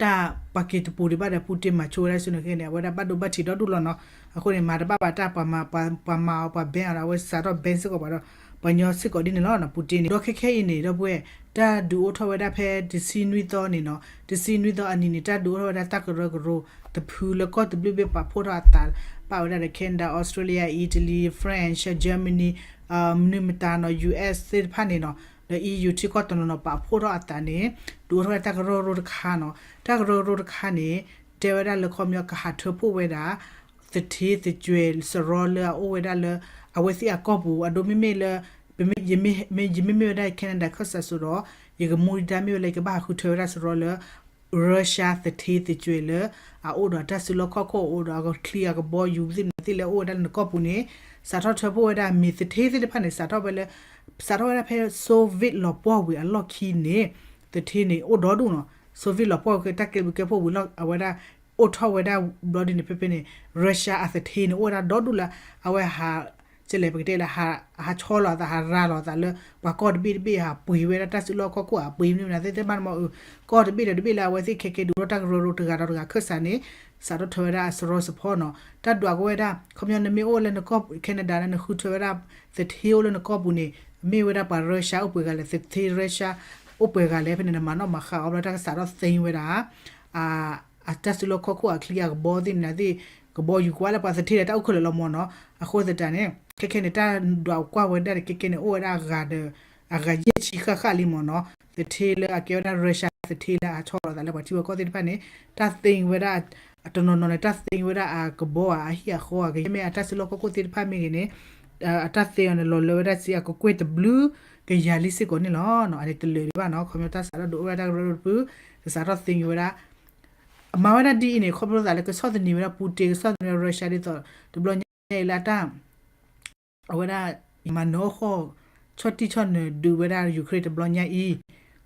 တၢ်ပှၤက့ၤတပူၤဒံးဘၣ်ဒီး Putin မၤဆိဝဲဒၣ်စ့ၢ်န့ၣ် ခဲန့ၣ် အဝဲဒၣ်ဘၣ်ဒိဘၣ်ထံးဒီဒူၣ်လီၤနီၤ. အဃိန့ၣ် မၤတဘၣ်ဘၣ်တၢ် ပှၤမၤအီၤ ပှၤ ban အီၤဒီး အဝဲစးထီၣ် ban စ့ၢ်ကီးပှၤဒီး ပှၤညီစ့ၢ်ကီးဒ်န့ၣ်လီၤနီၤ. Putin န့ၣ် ဒီးခဲခဲအံၤန့ၣ် ဒီပုၢ်ဝဲၢ် တၢ်ဒုးအိၣ်ထီၣ်ဝဲဒၣ်ဖဲတဆံနွံသီန့ၣ်နီၤ. တဆံနွံသီအနံၤန့ၣ် တၢ်ဒုးအိၣ်ထီၣ်ဝဲဒၣ်တၢ်ကရၢကရိတဖုလၢကီၢ်တဘျုးဘ့ၣ်ပာ်ဖှိၣ်ထီၣ်အသး ပာ်ဝဲဒၣ်ဒီး Canada, Australia, Italy, France, Germany မနုၤမတၤနီၤ ယူၢ်အ့း သ့ၣ်တဖၣ်န့ၣ်နီၤ ဒီး အီးယူၢ် ထံကီၢ်တနီၤနီၤ ပာ်ဖှိၣ်ထီၣ်အသးန့ၣ် ဒုးအိၣ်ထီၣ်ဝဲဒၣ်တၢ်ကရၢကရိတခါနီၤ. တၢ်ကရၢကရိတခါန့ၣ် တဲဝဲဒၣ်လၢခီပညီကဟးထၢဖှိၣ်ဝဲဒၣ် သထ့သကွဲးစရီလၢအအိၣ်ဝဲဒၣ်လၢ အဝဲသ့ၣ်အကီၢ်ပူၤ အဒိမ့မ့ၢ်လၢ ယမ့မ့ၢ်ဝဲဒၣ် Canada ခၢၣ်စးစိဒီး ယကမူဒံးတၢ်မ့ၢ်ဝဲလၢ ယကဘၣ်ဟးဃုထၢဝဲဒၣ်စရီလၢ Russia သထ့သကွဲးလၢ အအိၣ်ဒီးတၢ်စုလီၢ်ခီၣ်ခိၣ် အအိၣ်ဒီးအချံအကဘီယူၤသ့ၣ်မနုၤသ့ၣ်လၢအအိၣ်ဝဲဒၣ်လၢနကီၢ်ပူၤန့ၣ် စးထီၣ်ထၢဖှိၣ်ဝဲဒၣ်မ့ၢ်သထ့သ့ၣ်တဖၣ်န့ၣ် စးထီၣ်ဝဲလၢ စးထီၣ်ဝဲဒၣ်ဖဲ Soviet လီၤပှီၢ်ဝံၤအလီၢ်ခံန့ၣ် သထ့န့ၣ် အိၣ်ဒီဒူၣ်နီၤ. Soviet လီၤပှီၢ်ဝံၤ တၢ်ကဲဘျုးကဲဖှိၣ်ဝံၤလီၤ အဝဲဒၣ် အိၣ်ထီၣ်ဝဲဒၣ်ဘျီဒ်န့ၣ် ဖဲဖဲန့ၣ် Russia အသထ့န့ၣ် အိၣ်ဝဲဒၣ်ဒီဒူၣ်လၢ အဝဲဟး ကလဲၣ် ပကတဲလၢ ဟးဆီလီၤအသး ဟးရၤလီၤအသးလၢ ပှၤကီၢ်တဘ့ၣ်တဘ့ၣ် ဟးပှ့ၤဝဲဒၣ်တၢ်စုလီၢ်ခီၣ်ခိၣ် ဟးပှ့ၤမနုၤမနုၤသ့ၣ်တဖၣ်န့ၣ်မ့ၢ် ကီၢ်တဘ့ၣ်ဒီးတဘ့ၣ်လၢ အဝဲသ့ၣ်ခဲကဲဒုးအိၣ်ထီၣ်တၢ်ကရၢကရိတဂၤဒီးတဂၤခၢၣ်စးန့ၣ် စးထီၣ်ထၢဝဲဒၣ်အစရီစဖီနီၤ. တၢ်ဒွးကဝဲဒၣ် ခီပညီနမ့ၢ်အိၣ်လၢနကီၢ် Canada န့ၣ် နဃုထၢဝဲဒၣ် သထ့အိၣ်လၢနကီၢ်ပူၤန့ၣ် မ့ၢ်ဝဲဒၣ်ပှၤ Russia အိၣ်ပှဲၤဂၤလဲၣ် သထ့ Russia အိၣ်ပှဲၤဂၤလဲၣ် ဖဲန့ၣ် နမၤနီၣ်မၤဃါအီၤဘျီ တၢ်ကစးထီၣ်သ့ဝဲဒၣ် အတၢ်စုလီၢ်ခီၣ်ခိၣ်အချံအကဘီသ့ၣ်မနုၤသ့ၣ် ကဘီယူၤကွၢ်လၢပှၤသထ့ဒီးတၢ်အိၣ်ခဲလၢာ်လီၤမ့ၢ်နီၤ. အဃိသတးန့ၣ် ခဲခဲန့ၣ် တၢ်ဒွးကွၢ်ဝဲဒၣ်ဒီး ခဲခဲန့ၣ် အိၣ်ဝဲဒၣ်အဂၤဒီး အဂၤယဲၢ်ဆံဃၣ်ဃၣ်လံမ့ၢ်နီၤ, သထ့လၢအကဲဝဲဒၣ် Russia သထ့လၢအဆီၣ်လီၤသးလၢပှၤထံပှၤကီၢ်သ့ၣ်တဖၣ်န့ၣ် တၢ်သ့ဝဲဒၣ် တနီၤနီၤန့ၣ် တၢ်သ့ဝဲဒၣ်အကဘီဧါ အဟံၣ်အဃီဧါ ကယဲၢ်မ့ၢ်အတၢ်စုလီၢ်ခီၣ်ခိၣ်သ့ၣ်တဖၣ်မ့ၢ်ဂ့ၤန့ၣ် အတၢ်သ့အီၤန့ၣ် လီၤလၢဝဲဒၣ်စ့အကကွဲၢ်တဘျုးကယၤလံစ့ၢ်ကီးန့ၣ်လီၤ. အန့ၣ်တလၢာ်ဒံးဘၣ်နီၤ, ခီဖျိတၢ်စးထီၣ်ဒုးအိၣ်ဝဲဒၣ်တၢ်ကရၢကရိတဖု ကစးထီၣ်သ့ဝဲဒၣ် အမၤဝဲဒၣ်ဒ်အံၤန့ၣ် ခီဖျိသးလၢကဆီၣ်သနံးဝဲဒၣ် Putin ကဆီၣ်သနံးဝဲဒၣ် Russia ဒ်သိး တဘျီညါအံၤလၢအတၢ် အဝဲဒၣ် မၤနၢၤအီၣ်ဃီၣ် ဆီၣ်တံၢ်ဆီၣ်နၢၤဒုးဝဲဒၣ် Ukraine တဘျီညါအံၤ,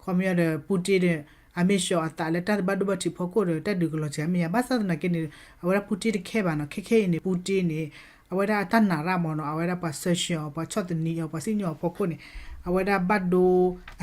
ခီပညီဒီး Putin ဒီး အမ့ၢ်ၡီအသးလၢတၢ်တဘၣ်ဒိဘၣ်ထံးဖီခိၣ်ဒီး တၢ်ဒုးကလီၤစှၤမ့ၢ်ယါ, ဘၣ်ဆၣ်သနာ်က့န့ၣ် အဝဲဒၣ် Putin တခဲဘၣ်နီၤ, ခဲခဲအံၤန့ၣ် Putin န့ၣ် အဝဲဒၣ်အတၢ်နာ်ရၣ်မ့ၢ်နီၤ, အဝဲဒၣ်ပှၤ sanction အီၤ ပှၤဆီၣ်သနံးအီၤ ပှၤစံၣ်ညီၣ်အီၤဖီခိၣ်န့ၣ် အဝဲဒၣ်ဘၣ်ဒိ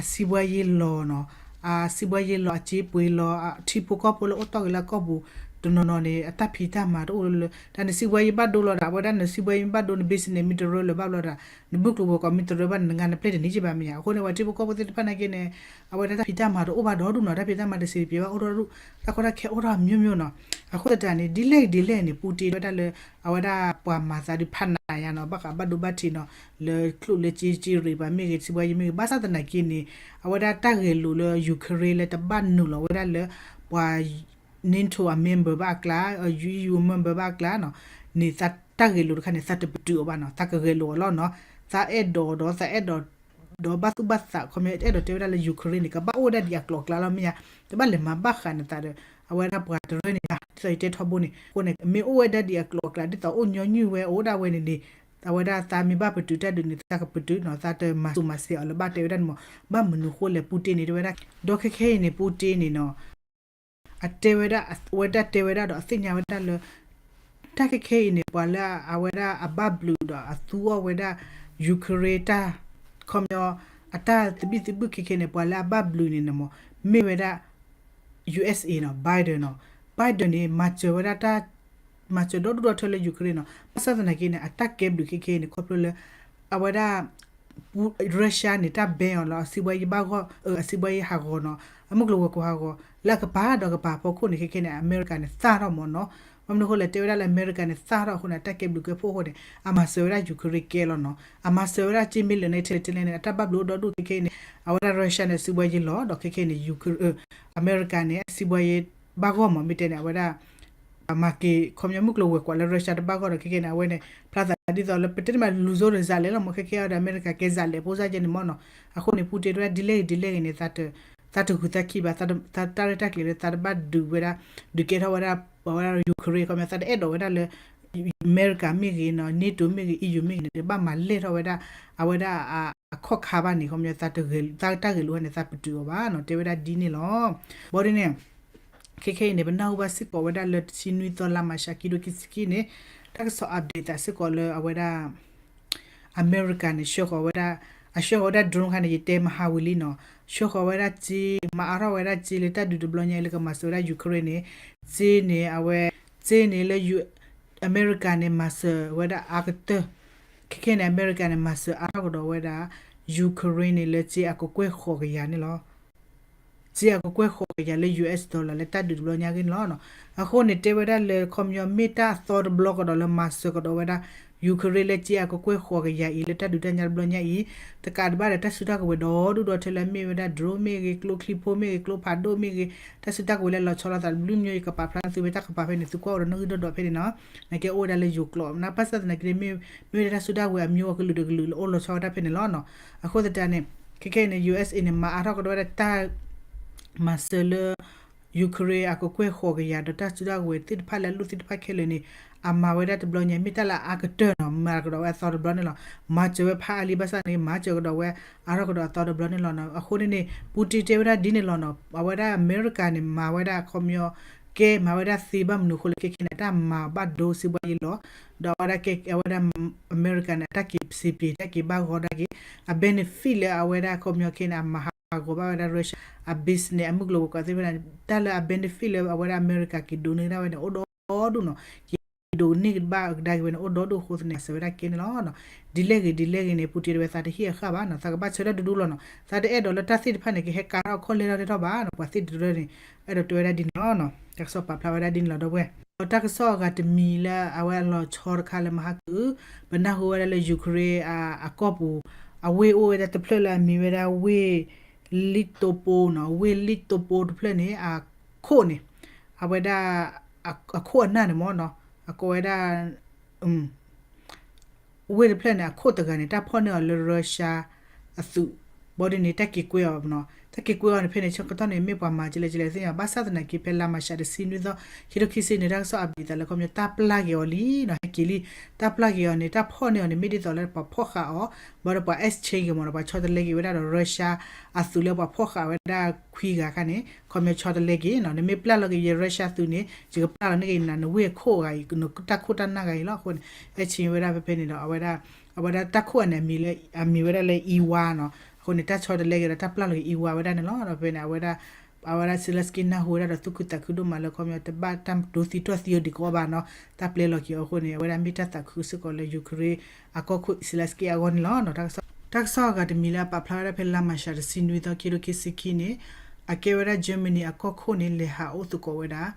အစံးဘှါယ့လီၤနီၤ, အစံးဘှါယ့လီၤ အစ့ပှ့ၤလီၤ ထံဖိကီၢ်ဖိလၢအိၣ်တီၢ်က့ၤလၢအကီၢ်ပူၤ တနီၤနီၤန့ၣ် အတၢ်ဖံးတၢ်မၤတအိၣ်လၢ တၢ်နစံးဘှါယ့ဘၣ်ဒိလီၤဒီး အဝဲဒၣ်နစံးဘှါယ့မ့ၢ်ဘၣ်ဒိ န business မ့ၢ်တရၢလၢၤဘၣ်ဘျီဒီး နဘုၣ်ကျိၤဝဲၤကွာ်မ့ၢ်တရၢဘၣ်န့ၣ် နငါနပျဲၢ်တန့ၢ်က့ဘၣ်မ့ၢ်ယါ, အဃိန့ၣ် ပှၤထံဖိကီၢ်ဖိသ့ၣ်တဖၣ်နာ်က့န့ၣ် အဝဲဒၣ်တၢ်ဖံးတၢ်မၤတအိၣ်ဘၣ်ဒီဒူၣ်နီၤ, တၢ်ဖံးတၢ်မၤတစံးတပျဲၤဘၣ်အိၣ်ဒီဒူၣ်, တၢ်ကီတၢ်ခဲအိၣ်ထီၣ်အမျိုးမျိုးနီၤ, အဃိသတးန့ၣ် ဒ်လဲၣ်ဂ့ၤဒ်လဲၣ်န့ၣ် Putin တဲဝဲဒၣ်လၢ အဝဲဒၣ်ပှၤမၤသးဒုးဖးနးယါနီၤ, ဘၣ်ဃးဘၣ်ဒိဘၣ်ထံးနီၤ, လၢကျိၣ်လၢစ့စ့ရ့းပှၤမ့ၢ်ဂ့ၤ စံးဘှါယ့မ့ၢ်ဂ့ၤ, ဘၣ်ဆၣ်သနာ်က့န့ၣ် အဝဲဒၣ်တၢ်ဂဲၤလိာ်လၢ Ukraine လၢတဘၣ်နုာ်လီၤဝဲဒၣ်လၢ ပှၤ NATO အ member ဘၣ်အကျါ, EU member ဘၣ်အကျါနီၤ, န့ၣ်တၢ်ဂဲၤလိာ်တခါန့ၣ် သးတပတုာ်အီၤဘၣ်နီၤ, သးကဂဲၤလိာ်အီၤလီၤနီၤ, သးအဲၣ်ဒိးဒီး သးအဲၣ်ဒိး ဒီးဘၣ်သူၣ်ဘၣ်သး ခီပညီအဲၣ်ဒိးတဲဝဲဒၣ်လၢ Ukraine န့ၣ် ကဘၣ်အိၣ်ဝဲဒၣ်ဒ်အကျိၤအကျဲလီၤမ့ၢ်ယါ, တဘၣ်လဲၤမၤဘၣ်ဃးနသးဒီး အဝဲဒၣ်ပှၤတရၢန့ၣ်ဘၣ်, ဒ်သိးယတဲထီဘိန့ၣ်, အဃိန့ၣ် မ့ၢ်အိၣ်ဝဲဒၣ်ဒ်အကျိၤအကျဲ ဒ်သိးအိၣ်ညီနုၢ်ဝဲအိၣ်ဒၣ်ဝဲန့ၣ်န့ၣ်, အဝဲဒၣ်သးမ့ၢ်ဘၣ်ပတုာ်တၢ်ဒုးန့ၣ် သးကပတုာ်နီၤ, သးတမၤစူၣ်မၤစဲးအီၤလၢၤဘၣ် တဲဝဲဒၣ်န့ၣ်မး, ဘၣ်မနုၤဃိလဲၣ် Putin န့ၣ် တဲဝဲဒၣ်, ဒီးခဲခဲအံၤန့ၣ် Putin န့ၣ်နီၤ အတဲဝဲဒၣ် အဝဲဒၣ်တဲဝဲဒၣ်ဒီးအသ့ၣ်ညါဝဲဒၣ်လၢ တၢ်ခဲခဲအံၤန့ၣ် ပှၤလၢအဝဲဒၣ်အဘၣ်ဘျုးဒီးအသူအီၤဝဲဒၣ် Ukraine တၢ် ခီပညီ အတၢ်သဘံၣ်သဘုၣ်ခဲခဲန့ၣ် ပှၤလၢအဘၣ်ဘျုးန့ၣ်န့ၣ်မး မ့ၢ်ဝဲဒၣ် USA နီၤ Biden နီၤ, Biden န့ၣ် မၤစၢၤဝဲဒၣ်တၢ် မၤစၢၤဒီဒူၣ်ဒီထၢလၢ Ukraine နီၤ, ဘၣ်ဆၣ်သနာ်က့န့ၣ် အတၢ်ကဲဘျုးခဲခဲအံၤန့ၣ် ခီဖျိလၢ အဝဲဒၣ် Russia န့ၣ် တၢ် ban အီၤလၢအစံးဘှါယ့ဘၣ်ဂီၢ် အစံးဘှါယ့ဟးဂီၤနီၤ, အမုၢ်ကျိၤဝဲၤကွာ်ဟးဂီၤ လၢအကပၤဒီးကပၤဖီခိၣ်န့ၣ် ခဲခဲန့ၣ် အမဲရကၤန့ၣ်သၣ်ထီၣ်မးနီၤ, ဘၣ်မနုၤအဃိလဲၣ် တဲဝဲဒၣ်လၢအမဲရကၤန့ၣ်သၣ်ထီၣ်အဃိန့ၣ် အတၢ်ကဲဘျုးကဲဖှိၣ်အဃိန့ၣ် အမၤစၢၤဝဲဒၣ် Ukraine ကဲလီၤနီၤ, အမၤစၢၤဝဲဒၣ်ကၠ့မ့ၢ်လၢာ်န့ၣ် ထဲလဲၣ်ထဲလဲၣ်န့ၣ် အတၢ်ဘၣ်ဘျုးအိၣ်ဒီဒူၣ်ခဲခဲအံၤန့ၣ် အဝဲဒၣ် Russia န့ၣ် အစံးဘှါယ့လီၤဒီးခဲခဲအံၤန့ၣ် Ukraine အမဲရကၤန့ၣ် အစံးဘှါယ့ဘၣ်ဂီၢ်မး မ့ၢ်တဲန့ၣ် အဝဲဒၣ် မၤက့ၤ ခီပညီမုၢ်ကျိၤဝဲၤကွာ်လၢ Russia တဘၣ်ဂီၢ်ဒီး ခဲခဲန့ၣ် အဝဲန့ၣ် ဖျါသးဒ်သိးလၢ ပတဲတမးလူၤစိဒီးစးလဲၤလီၤမး ခဲခဲအံၤဒီး အမဲရကၤကဲစးလဲၤဖိစၢ်ကဲန့ၣ်မးနီၤ, အဃိန့ၣ် Putin တဲဝဲဒၣ်ဒ်လဲၣ်ဂ့ၤဒ်လဲၣ်ဂ့ၤန့ၣ် သးတဂုာ်သးခံဘၣ် တၢ်ရဲၣ်တၢ်ကျဲၤလၢသးတဘၣ်ဒုးဝဲဒၣ် ဒုးကဲထီၣ်ဝဲဒၣ် ပဝဲဒၣ် Ukraine ခီပညီ သးတအဲၣ်ဒိးဝဲဒၣ်လၢ အမဲရကၤမ့ၢ်ဂ့ၤနီၤ NATO မ့ၢ်ဂ့ၤ EU မ့ၢ်ဂ့ၤန့ၣ် တဘၣ်မၤလဲၢ်ထီၣ်ဝဲဒၣ် အဝဲဒၣ်အခီၣ်ခါဘၣ်န့ၣ် ခီပညီ သးတဂဲၤလိာ်ဝဲန့ၣ် သးပတုာ်အီၤဘၣ်နီၤ တဲဝဲဒၣ်ဒ်န့ၣ်လီၤ. ဘၣ်ဒ်န့ၣ် ခဲခဲအံၤန့ၣ် ပနၢ်ဟူဘၣ်စ့ၢ်ကီးဝဲဒၣ်လၢတဆံနွံသီလါမးရှးခံဒိၣ်ခံဆံခံန့ၣ် တၢ်ကစီၣ် update သးစ့ၢ်ကီးလၢအဝဲဒၣ် အမဲရကၤန့ၣ် ဆှၢဃီၤဝဲဒၣ် အဆှၢဃီၤဝဲဒၣ် drone ခါန့ၣ် ယတဲမဟါဝံၤလံနီၤ ဆှၢဃီၤဝဲဒၣ်စ့ မၤအါထီၣ်ဝဲဒၣ်စ့လၢတၢ်ဒုးတဘျီညါအံၤ လၢကမၤစၢၤဝဲဒၣ် Ukraine န့ၣ် စ့န့ၣ် အဝဲ စ့န့ၣ်လၢ အမဲရကၤန့ၣ် မၤစၢၤဝဲဒၣ်အါကတၢၢ် ခဲခဲန့ၣ် အမဲရကၤန့ၣ် မၤစၢၤအါထီၣ်ကဒီးဝဲဒၣ် Ukraine န့ၣ် လၢစ့အကကွဲၢ်ဃိးကယၤန့ၣ်လီၤ. စ့အကကွဲၢ်ဃိးကယၤလၢ US dollar လၢတၢ်ဒုးတဘျီညါအံၤန့ၣ်လီၤ. အဃိန့ၣ် တဲဝဲဒၣ်လၢခီပညီမ့ၢ်တၢ်အသီတဘျီကဒီးလၢမၤစၢၤကဒီးဝဲဒၣ် Ukraine လၢစ့အကကွဲၢ်ဃိးကယၤအံၤ လၢတၢ်ဒုးတၢ်ညါတဘျီညါအံၤ တကးဒံးဘၣ်ဒီး တၢ်စုတၢ်ကဝဲၤဒီဒူၣ်ဒီထၢလၢအမ့ၢ်ဝဲဒၣ် drone မ့ၢ်ဂ့ၤ ကျိချံဖိမ့ၢ်ဂ့ၤ ကျိဖးဒိၣ်မ့ၢ်ဂ့ၤ တၢ်စုတၢ်ကဝဲၤလၢလီၤဆီလိာ်သးတဘျုးမ့ၢ်ဂ့ၤ ယကပာ်ဖျါန့ၢ်သုဝဲတၢ်ကပၤဖဲန့ၣ် သုကွၢ်အိၣ်ဒီးနီၣ်ဂံၢ်ဒီဒူၣ်ဖဲန့ၣ်နီၤ. နာ်က့အိၣ်ဝဲဒၣ်လၢယိၤကျိာ် နဘၣ်ဆၣ်သနာ်က့န့ၣ် မ့ၢ်ဝဲဒၣ်တၢ်စုတၢ်ကဝဲၤအမျိုးအကလုာ်တကလုာ်လၢအိၣ်လီၤဆီဝဲဒၣ်ဖဲန့ၣ်လီၤနီၤ. အဃိသတးန့ၣ် ခဲခဲအံၤန့ၣ် USA န့ၣ် မၤအါထီၣ်ကဒီးဝဲဒၣ်တၢ် မၤစၢၤလၢ Ukraine အကကွဲၢ်ဃိးကယၤ ဒီးတၢ်စုတၢ်ကဝဲၤသ့ၣ်တဖၣ်လၢအလိၣ်သ့ၣ်တဖၣ်ခဲလၢာ်န့ၣ် အမၤဝဲဒၣ်တဘျီညါ မ့ၢ်တၢ်လၢအအါကတၢၢ်နီၤ မၤကဒီးဝဲအသီတဘျီန့ၣ်လီၤ. မၤစၢၤဝဲဖးအါလံ ဘၣ်ဆၣ်န့ၣ် မၤစၢၤကဒီးဝဲ အါထီၣ်ကဒီးအသီတဘျီန့ၣ်လီၤနီၤ. အဃိန့ၣ်န့ၣ် Putin တဲဝဲဒၣ်ဒ်န့ၣ်လီၤနီၤ. အဝဲဒၣ်အမဲရကၤန့ၣ် မၤဝဲဒၣ်ခီပညီ ကဲမၤဝဲဒၣ်သ့ဘၣ်မနုၤအဃိလၢခဲခဲန့ၣ် အတၢ်မၤဘၣ်ဒိစံးဘှါယ့လီၤ. ဒီးအဝဲဒၣ်ကဲ အဝဲဒၣ် အမဲရကၤန့ၣ် အတၢ်က့ၤစံးပ့ၤ တၢ်က့ၤဘၣ်ဂီၢ်ဒၣ်က့ၤ အ benefit လၢအဝဲဒၣ်ခီပညီခဲန့ၣ် အမၤဟးဂီၤဘၣ်ဝဲဒၣ် Russia အ business အမုၢ်ကျိၤဝဲၤကွာ်သ့ၣ်တဖၣ်န့ၣ် တၢ်လၢအ benefit လၢအဝဲဒၣ်အမဲရကၤက့ၤဒိးန့ၢ်ဒၣ်ဝဲန့ၣ် အိၣ်ဒီဒူၣ်နီၤ. က့ၤဒိးန့ၢ်ကဘၣ်ကဒါက့ၤဝဲန့ၣ် အိၣ်ဒီဒူၣ်အဃိသတးန့ၣ် မၤစၢၤဝဲဒၣ်ကဲန့ၣ်လီၤ. ဒ်လဲၣ်ဂ့ၤဒ်လဲၣ်ဂ့ၤန့ၣ် Putin တဲဝဲသးတဟ့ၣ်အဃၣ်ဘၣ်နီၤ သးကဘၣ်ဆၢထၢၣ်ဒူဒူလီၤနီၤ. သးတအဲၣ်ဒိးလၢတၢ်သ့ၣ်တဖၣ်န့ၣ် ကဟဲကါထီၣ်အခီၣ်လဲထီၣ်လဲထီၣ်ဘၣ်နီၤ. ပှၤသ့ၣ်တရၢန့ၣ် အဲၣ်ဒိးတဲဝဲဒၣ်ဒ်န့ၣ်လီၤနီၤ. တၢ်ကစီၣ်ပာ်ဖျါဝဲဒၣ်ဒ်န့ၣ်လီၤ ဒီပုၢ်ဝဲၢ်. ဒီးတၢ်ကစီၣ်အဂၤတမံၤလၢအဝဲအလီၤဆီတခါလၢမဟါကုာ် ပနၢ်ဟူဝဲဒၣ်လၢ Ukraine အကီၢ်ပူၤ အဝ့ၢ်အိၣ်ဝဲဒၣ်တဖျၢၣ်လၢအမံၤဝဲဒၣ်ဝ့ၢ် လံၣ်တိပိနီၤ, ဝ့ၢ်လံၣ်တိပိတဖျၢၣ်န့ၣ် အခိၣ်န့ၣ် အဝဲဒၣ် အခိၣ်အနၢ်န့ၣ်မ့ၢ်နီၤ, အကိးဝဲဒၣ် ဝ့ၢ်တဖျၢၣ်န့ၣ် အခိၣ်တဂၤန့ၣ် တၢ်ဖီၣ်န့ၢ်အီၤလၢ Russia အသုး, ဘီဒ်န့ၣ် တၢ်က့ၤကွဲအီၤနီၤ, တၢ်က့ၤကွဲအီၤန့ၣ် ဖဲန့ၣ်ဆၢကတီၢ်န့ၣ် မ့ၢ်ပှၤမၤကလဲၣ်ကလဲၣ်သ့ၣ်ညါ ဘၣ်ဆၣ်သနာ်က့ ဖဲလါမၤရှးတဆံနွံသီ ခံထိခံဆံန့ၣ် တၢ်ကစီၣ် update သးလၢခီပညီ တၢ်ပျၢ်က့ၤအီၤလံနီၤ, ဟဲက့ၤလံ, တၢ်ပျၢ်က့ၤအီၤန့ၣ် တၢ်ဖီၣ်န့ၢ်အီၤန့ၣ် မ့ၢ်ဒ်သိးလၢပှၤဖီၣ်ဃာ်အီၤ, ဘၣ်ဒီးပှၤ exchange က့ၤမ့ၢ်နီၤ, ပှၤဆီတလဲက့ၤဝဲဒၣ်ဒီး Russia အသုးလၢပှၤဖီၣ်ဃာ်ဝဲဒၣ်ခွံဂၤခါန့ၣ် ခီပညီဆီတလဲက့ၤနီၤ, နမ့ၢ်ပျၢ်လီၤက့ၤယဲ Russia သုးန့ၣ် ယကပျၢ်လီၤန့ၢ်က့ၤနၤ နဝ့ၢ်အခိၣ်ဂၤအံၤ နတၢ်ခိၣ်တၢ်နၢ်ဂၤအံၤလီၤ. အဃိန့ၣ် exchange ဝဲဒၣ်ဖဲဖဲန့ၣ်ဒီး အဝဲဒၣ် အဝဲဒၣ်တၢ်ခိၣ်အန့ၣ် အမံၤဝဲဒၣ်လၢ Ivan နီၤ, အဃိန့ၣ် တၢ်ဆီတလဲက့ၤဒီး တၢ်ပျၢ်လီၤက့ၤ Ivan ဝဲဒၣ်န့ၣ်လီၤ. ဒီးဖဲန့ၣ် အဝဲဒၣ် အဝဲဒၣ် Zelensky နၢ်ဟူဝဲဒၣ်ဒီး သူၣ်ခုသးခုဒိၣ်မးလၢခီပညီ တဘၣ်တၢ်ဒိသံတီၢ်သံအီၤဒံးကီးဘၣ်နီၤ, တၢ်ပျဲလီၤက့ၤအီၤအဃိန့ၣ် အဝဲဒၣ်မ့ၢ်တၢ်သးခုစ့ၢ်ကီးလၢ Ukraine အကီၢ်ခိၣ် Zelensky အဂီၢ်န့ၣ်လီၤ. တၢ်ကစီၣ်အဂၤတမံၤလၢအပာ်ဖျါဝဲဒၣ်ဖဲလါမၤရှးတဆံနွံသီ ခံထိခံဆံခံန့ၣ် အကဲဝဲဒၣ် Germany အကီၢ်ခိၣ်န့ၣ် လဲၤဟးအိၣ်သကိးဝဲဒၣ်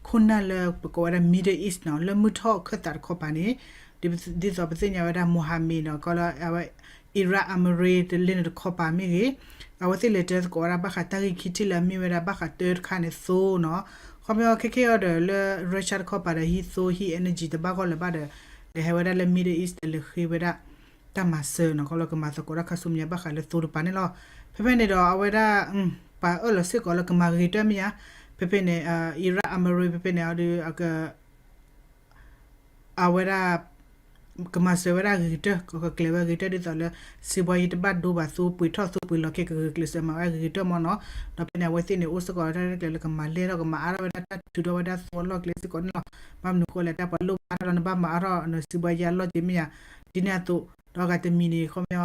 ခိၣ်နၢ်လၢပကိးဝဲဒၣ် Middle East နီၤ, လၢမုၢ်ထီၣ်ခၢၣ်သးတခီပၤန့ၣ် ဒ်သိးပသ့ၣ်ညါဝဲဒၣ် Mohammed နီၤ, ကီလၢအဝဲ Iran Emirates တလ့န့ၣ်တခီပၤမ့ၢ်ဂ့ၤ, အဝဲသ့ၣ်လဲၤတဲသကိးဝဲဒၣ်ဘၣ်ဃးတၢ်ဂ့ၢ်ခံထံၣ်လၢအမ့ၢ်ဝဲဒၣ်ဘၣ်ဃးတၢတခါန့ၣ်သိနီၤ, ခီပညီခဲခဲအံၤဒီးလၢ Russia တခီပၤဒီးဟံးသိဟံး energy တဘၣ်ဂီၢ်လၢၤဘၣ်ဒီး လဲၤဟဲဝဲဒၣ်လၢ Middle East ဒီးလဲၤဃ့ဝဲဒၣ် တၢ်မၤစၢၤနီၤ, ကီလၢကမၤသကိးတၢ်ခါဆူမဲာ်ညါဘၣ်ဃးလၢသိတပၤန့ၣ်လီၤ. ဖဲဖဲန့ၣ်ဒီးအဝဲဒၣ် ပှၤအၢၣ်လီၤစ့ၢ်ကီးလၢကမၤဂ့ၤတၢၢ်မ့ၢ်ညါ, ဖဲဖဲန့ၣ် Iran Emirates ဖဲဖဲန့ၣ်အဒုး အဝဲဒၣ် ကမၤစၢၤဝဲဒၣ်ဂ့ၤကတၢၢ်, ကကျဲၤဝဲဂ့ၤကတၢၢ်ဒ်သိးလၢ စံးဘှါယံၤတဘၣ်ဒိဘၣ်သိပှ့ၤထီၣ်သိပှ့ၤလီၤက့ၤ ကဂ့ၤကျဲးစၢးမၤဝဲဂ့ၤကတၢၢ်မ့ၢ်နီၤ. ဒီးဖဲန့ၣ် အဝဲသ့ၣ်န့ၣ်အိၣ်စ့ၢ်ကီးလၢတၢ်ရဲၣ်တၢ်ကျဲၤလၢကမၤလဲၢ်ထီၣ်ကမၤအါထီၣ်ဝဲဒၣ်တၢ်ထုးထီၣ်ဝဲဒၣ်သိအလီၢ်ကျဲစ့ၢ်ကီးန့ၣ်လီၤ. ဘၣ်မနုၤဃိလဲၣ် တၢ်ပှၤလိၣ်ဘၣ်အါထီၣ်လီၤ နဘၣ်မၤအါထီၣ်နစံးဘှါယံၤအလီၢ်က့ၤမ့ၢ်ယါ ဒ်န့ၣ်အသိး, ဒီးအဂၤတမံၤန့ၣ် ခီပညီ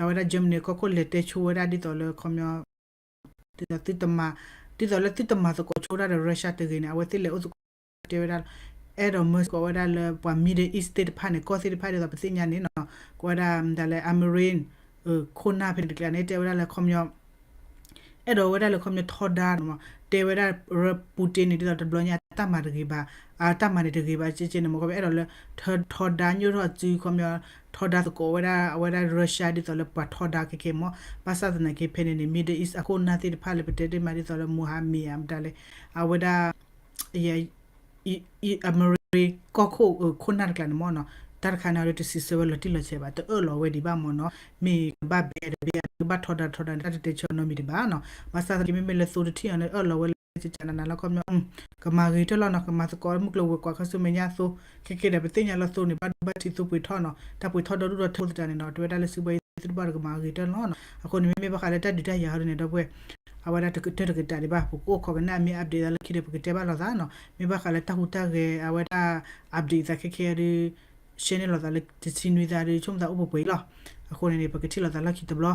အဝဲဒၣ် Germany ကီၢ်ခိၣ်လဲၤတဲဆိဝဲဒၣ်ဒ်သိးလၢခီပညီ ဒ်သိးသုတမၤ, ဒ်သိးလၢသုတမၤသကိးဆိဒၣ်ဒီး Russia တဂ့ၤန့ၣ် အဝဲသ့ၣ်လဲၤအိၣ်သကိးတဲဝဲဒၣ် အဲၣ်ဒိးမၢစ့ၢ်ကီးဝဲဒၣ်လၢပှၤ Middle East သ့ၣ်တဖၣ်န့ၣ် ကီၢ်သ့ၣ်တဖၣ်ဒ်သိးပသ့ၣ်ညါန့ၣ်နီၤ, ကဝဲဒၣ်မတၤလဲၣ် Emirates ခိၣ်နၢ်ဖဲန့ၣ်တကျါန့ၣ် တဲဝဲဒၣ်လၢခီပညီ အဲၣ်ဒိးဝဲဒၣ်လၢခီပညီထီဒါနီၤ, တဲဝဲဒၣ် Putin န့ၣ် ဒ်သိးတဘျီညါတၢ်မၤတဂ့ၤဘၣ်, တၢ်မၤန့ၣ်တဂ့ၤဘၣ် ကဲကဲန့ၣ်မ့ၢ် ခီပညီအဲၣ်ဒိးလၢ ထီဒါညိၣ်ထီၣ်စုခီပညီ ထီဒါသကိးဝဲဒၣ် အဝဲဒၣ် Russia ဒ်သိးလၢပှၤထီဒါခဲခဲမ့ၢ်, ဘၣ်ဆၣ်သနာ်က့ဖဲန့ၣ်န့ၣ် Middle East အခိၣ်နၢ်သ့ၣ်တဖၣ်လၢပတဲတ့ၢ်မးဒ်သိးလၢ Mohammed မတၤလဲၣ် အဝဲဒၣ် Emirates ကီၢ်ခိၣ်ခိၣ်နၢ်တကျါန့ၣ်မ့ၢ်နီၤ, တၢ်တခါန့ၣ်ဒီးတစံးဆၢဝဲလီၤတံၢ်လီၤဆဲးဘၣ် တအၢၣ်လီၤဝဲဒံးဘၣ်မ့ၢ်နီၤ, မ့ၢ်ကဘၣ်ဘဲဒီးဘဲ ကဘၣ်ထီဒါထီဒါန့ၣ် တၢ်တတဲဆၢနီတမံၤတဘၣ်နီၤ, ဘၣ်ဆၣ်သနာ်က့မ့မ့ၢ်လၢသိတထံၣ်အီၤန့ၣ် အၢၣ်လီၤဝဲလၢကကနးနးလၢခီပညီ ကမၤဂ့ၤတၢၢ်လီၤနီၤ, ကမၤသကိးမုၢ်ကျိၤဝဲၤကွာ်ခါဆူမဲာ်ညါအသိး, ခဲကဲဒီးပသ့ၣ်ညါလၢသိန့ၣ် ဘၣ်ဒိဘၣ်ထံးသိပှ့ၤထီၣ်နီၤ, တၢ်ပှ့ၤထီၣ်ဒီဒူၣ်ဒီထၢသတးန့ၣ်နီၤ, တဲဝဲဒၣ်လၢစုဘၣ်ယံၤသုတဘၣ်ဒီးကမၤဂ့ၤတၢၢ်လီၤနီၤ, အဃိန့ၣ် မ့မ့ၢ်ဘၣ်ဃးလၢတၢ်ဒုးတၢ်ယၤဟီဒ်န့ၣ် ဒီပုၢ်ဝဲၢ် အဝဲဒၣ်တကတၢၢ်တကတၢၢ်ဒံးဘၣ်, ပကအိၣ်ခိးကနၣ်မ့ၢ် update သးလၢခံဒီး ပကတဲဘၣ်လိာ်သးနီၤ, မ့ၢ်ဘၣ်ဃးလၢတၢ်ဟူးတၢ်ဂဲၤ အဝဲဒၣ် update သးခဲခဲအံၤဒီး share န့ၢ်လိာ်သးလၢတဆံနွံသီဒီး ဆိကမိၣ်သးအိၣ်ပှဲၤပှဲၤအံၤလီၤ, အဃိန့ၣ်န့ၣ် ပကထံၣ်လိာ်သးလီၢ်ခံတဘျီ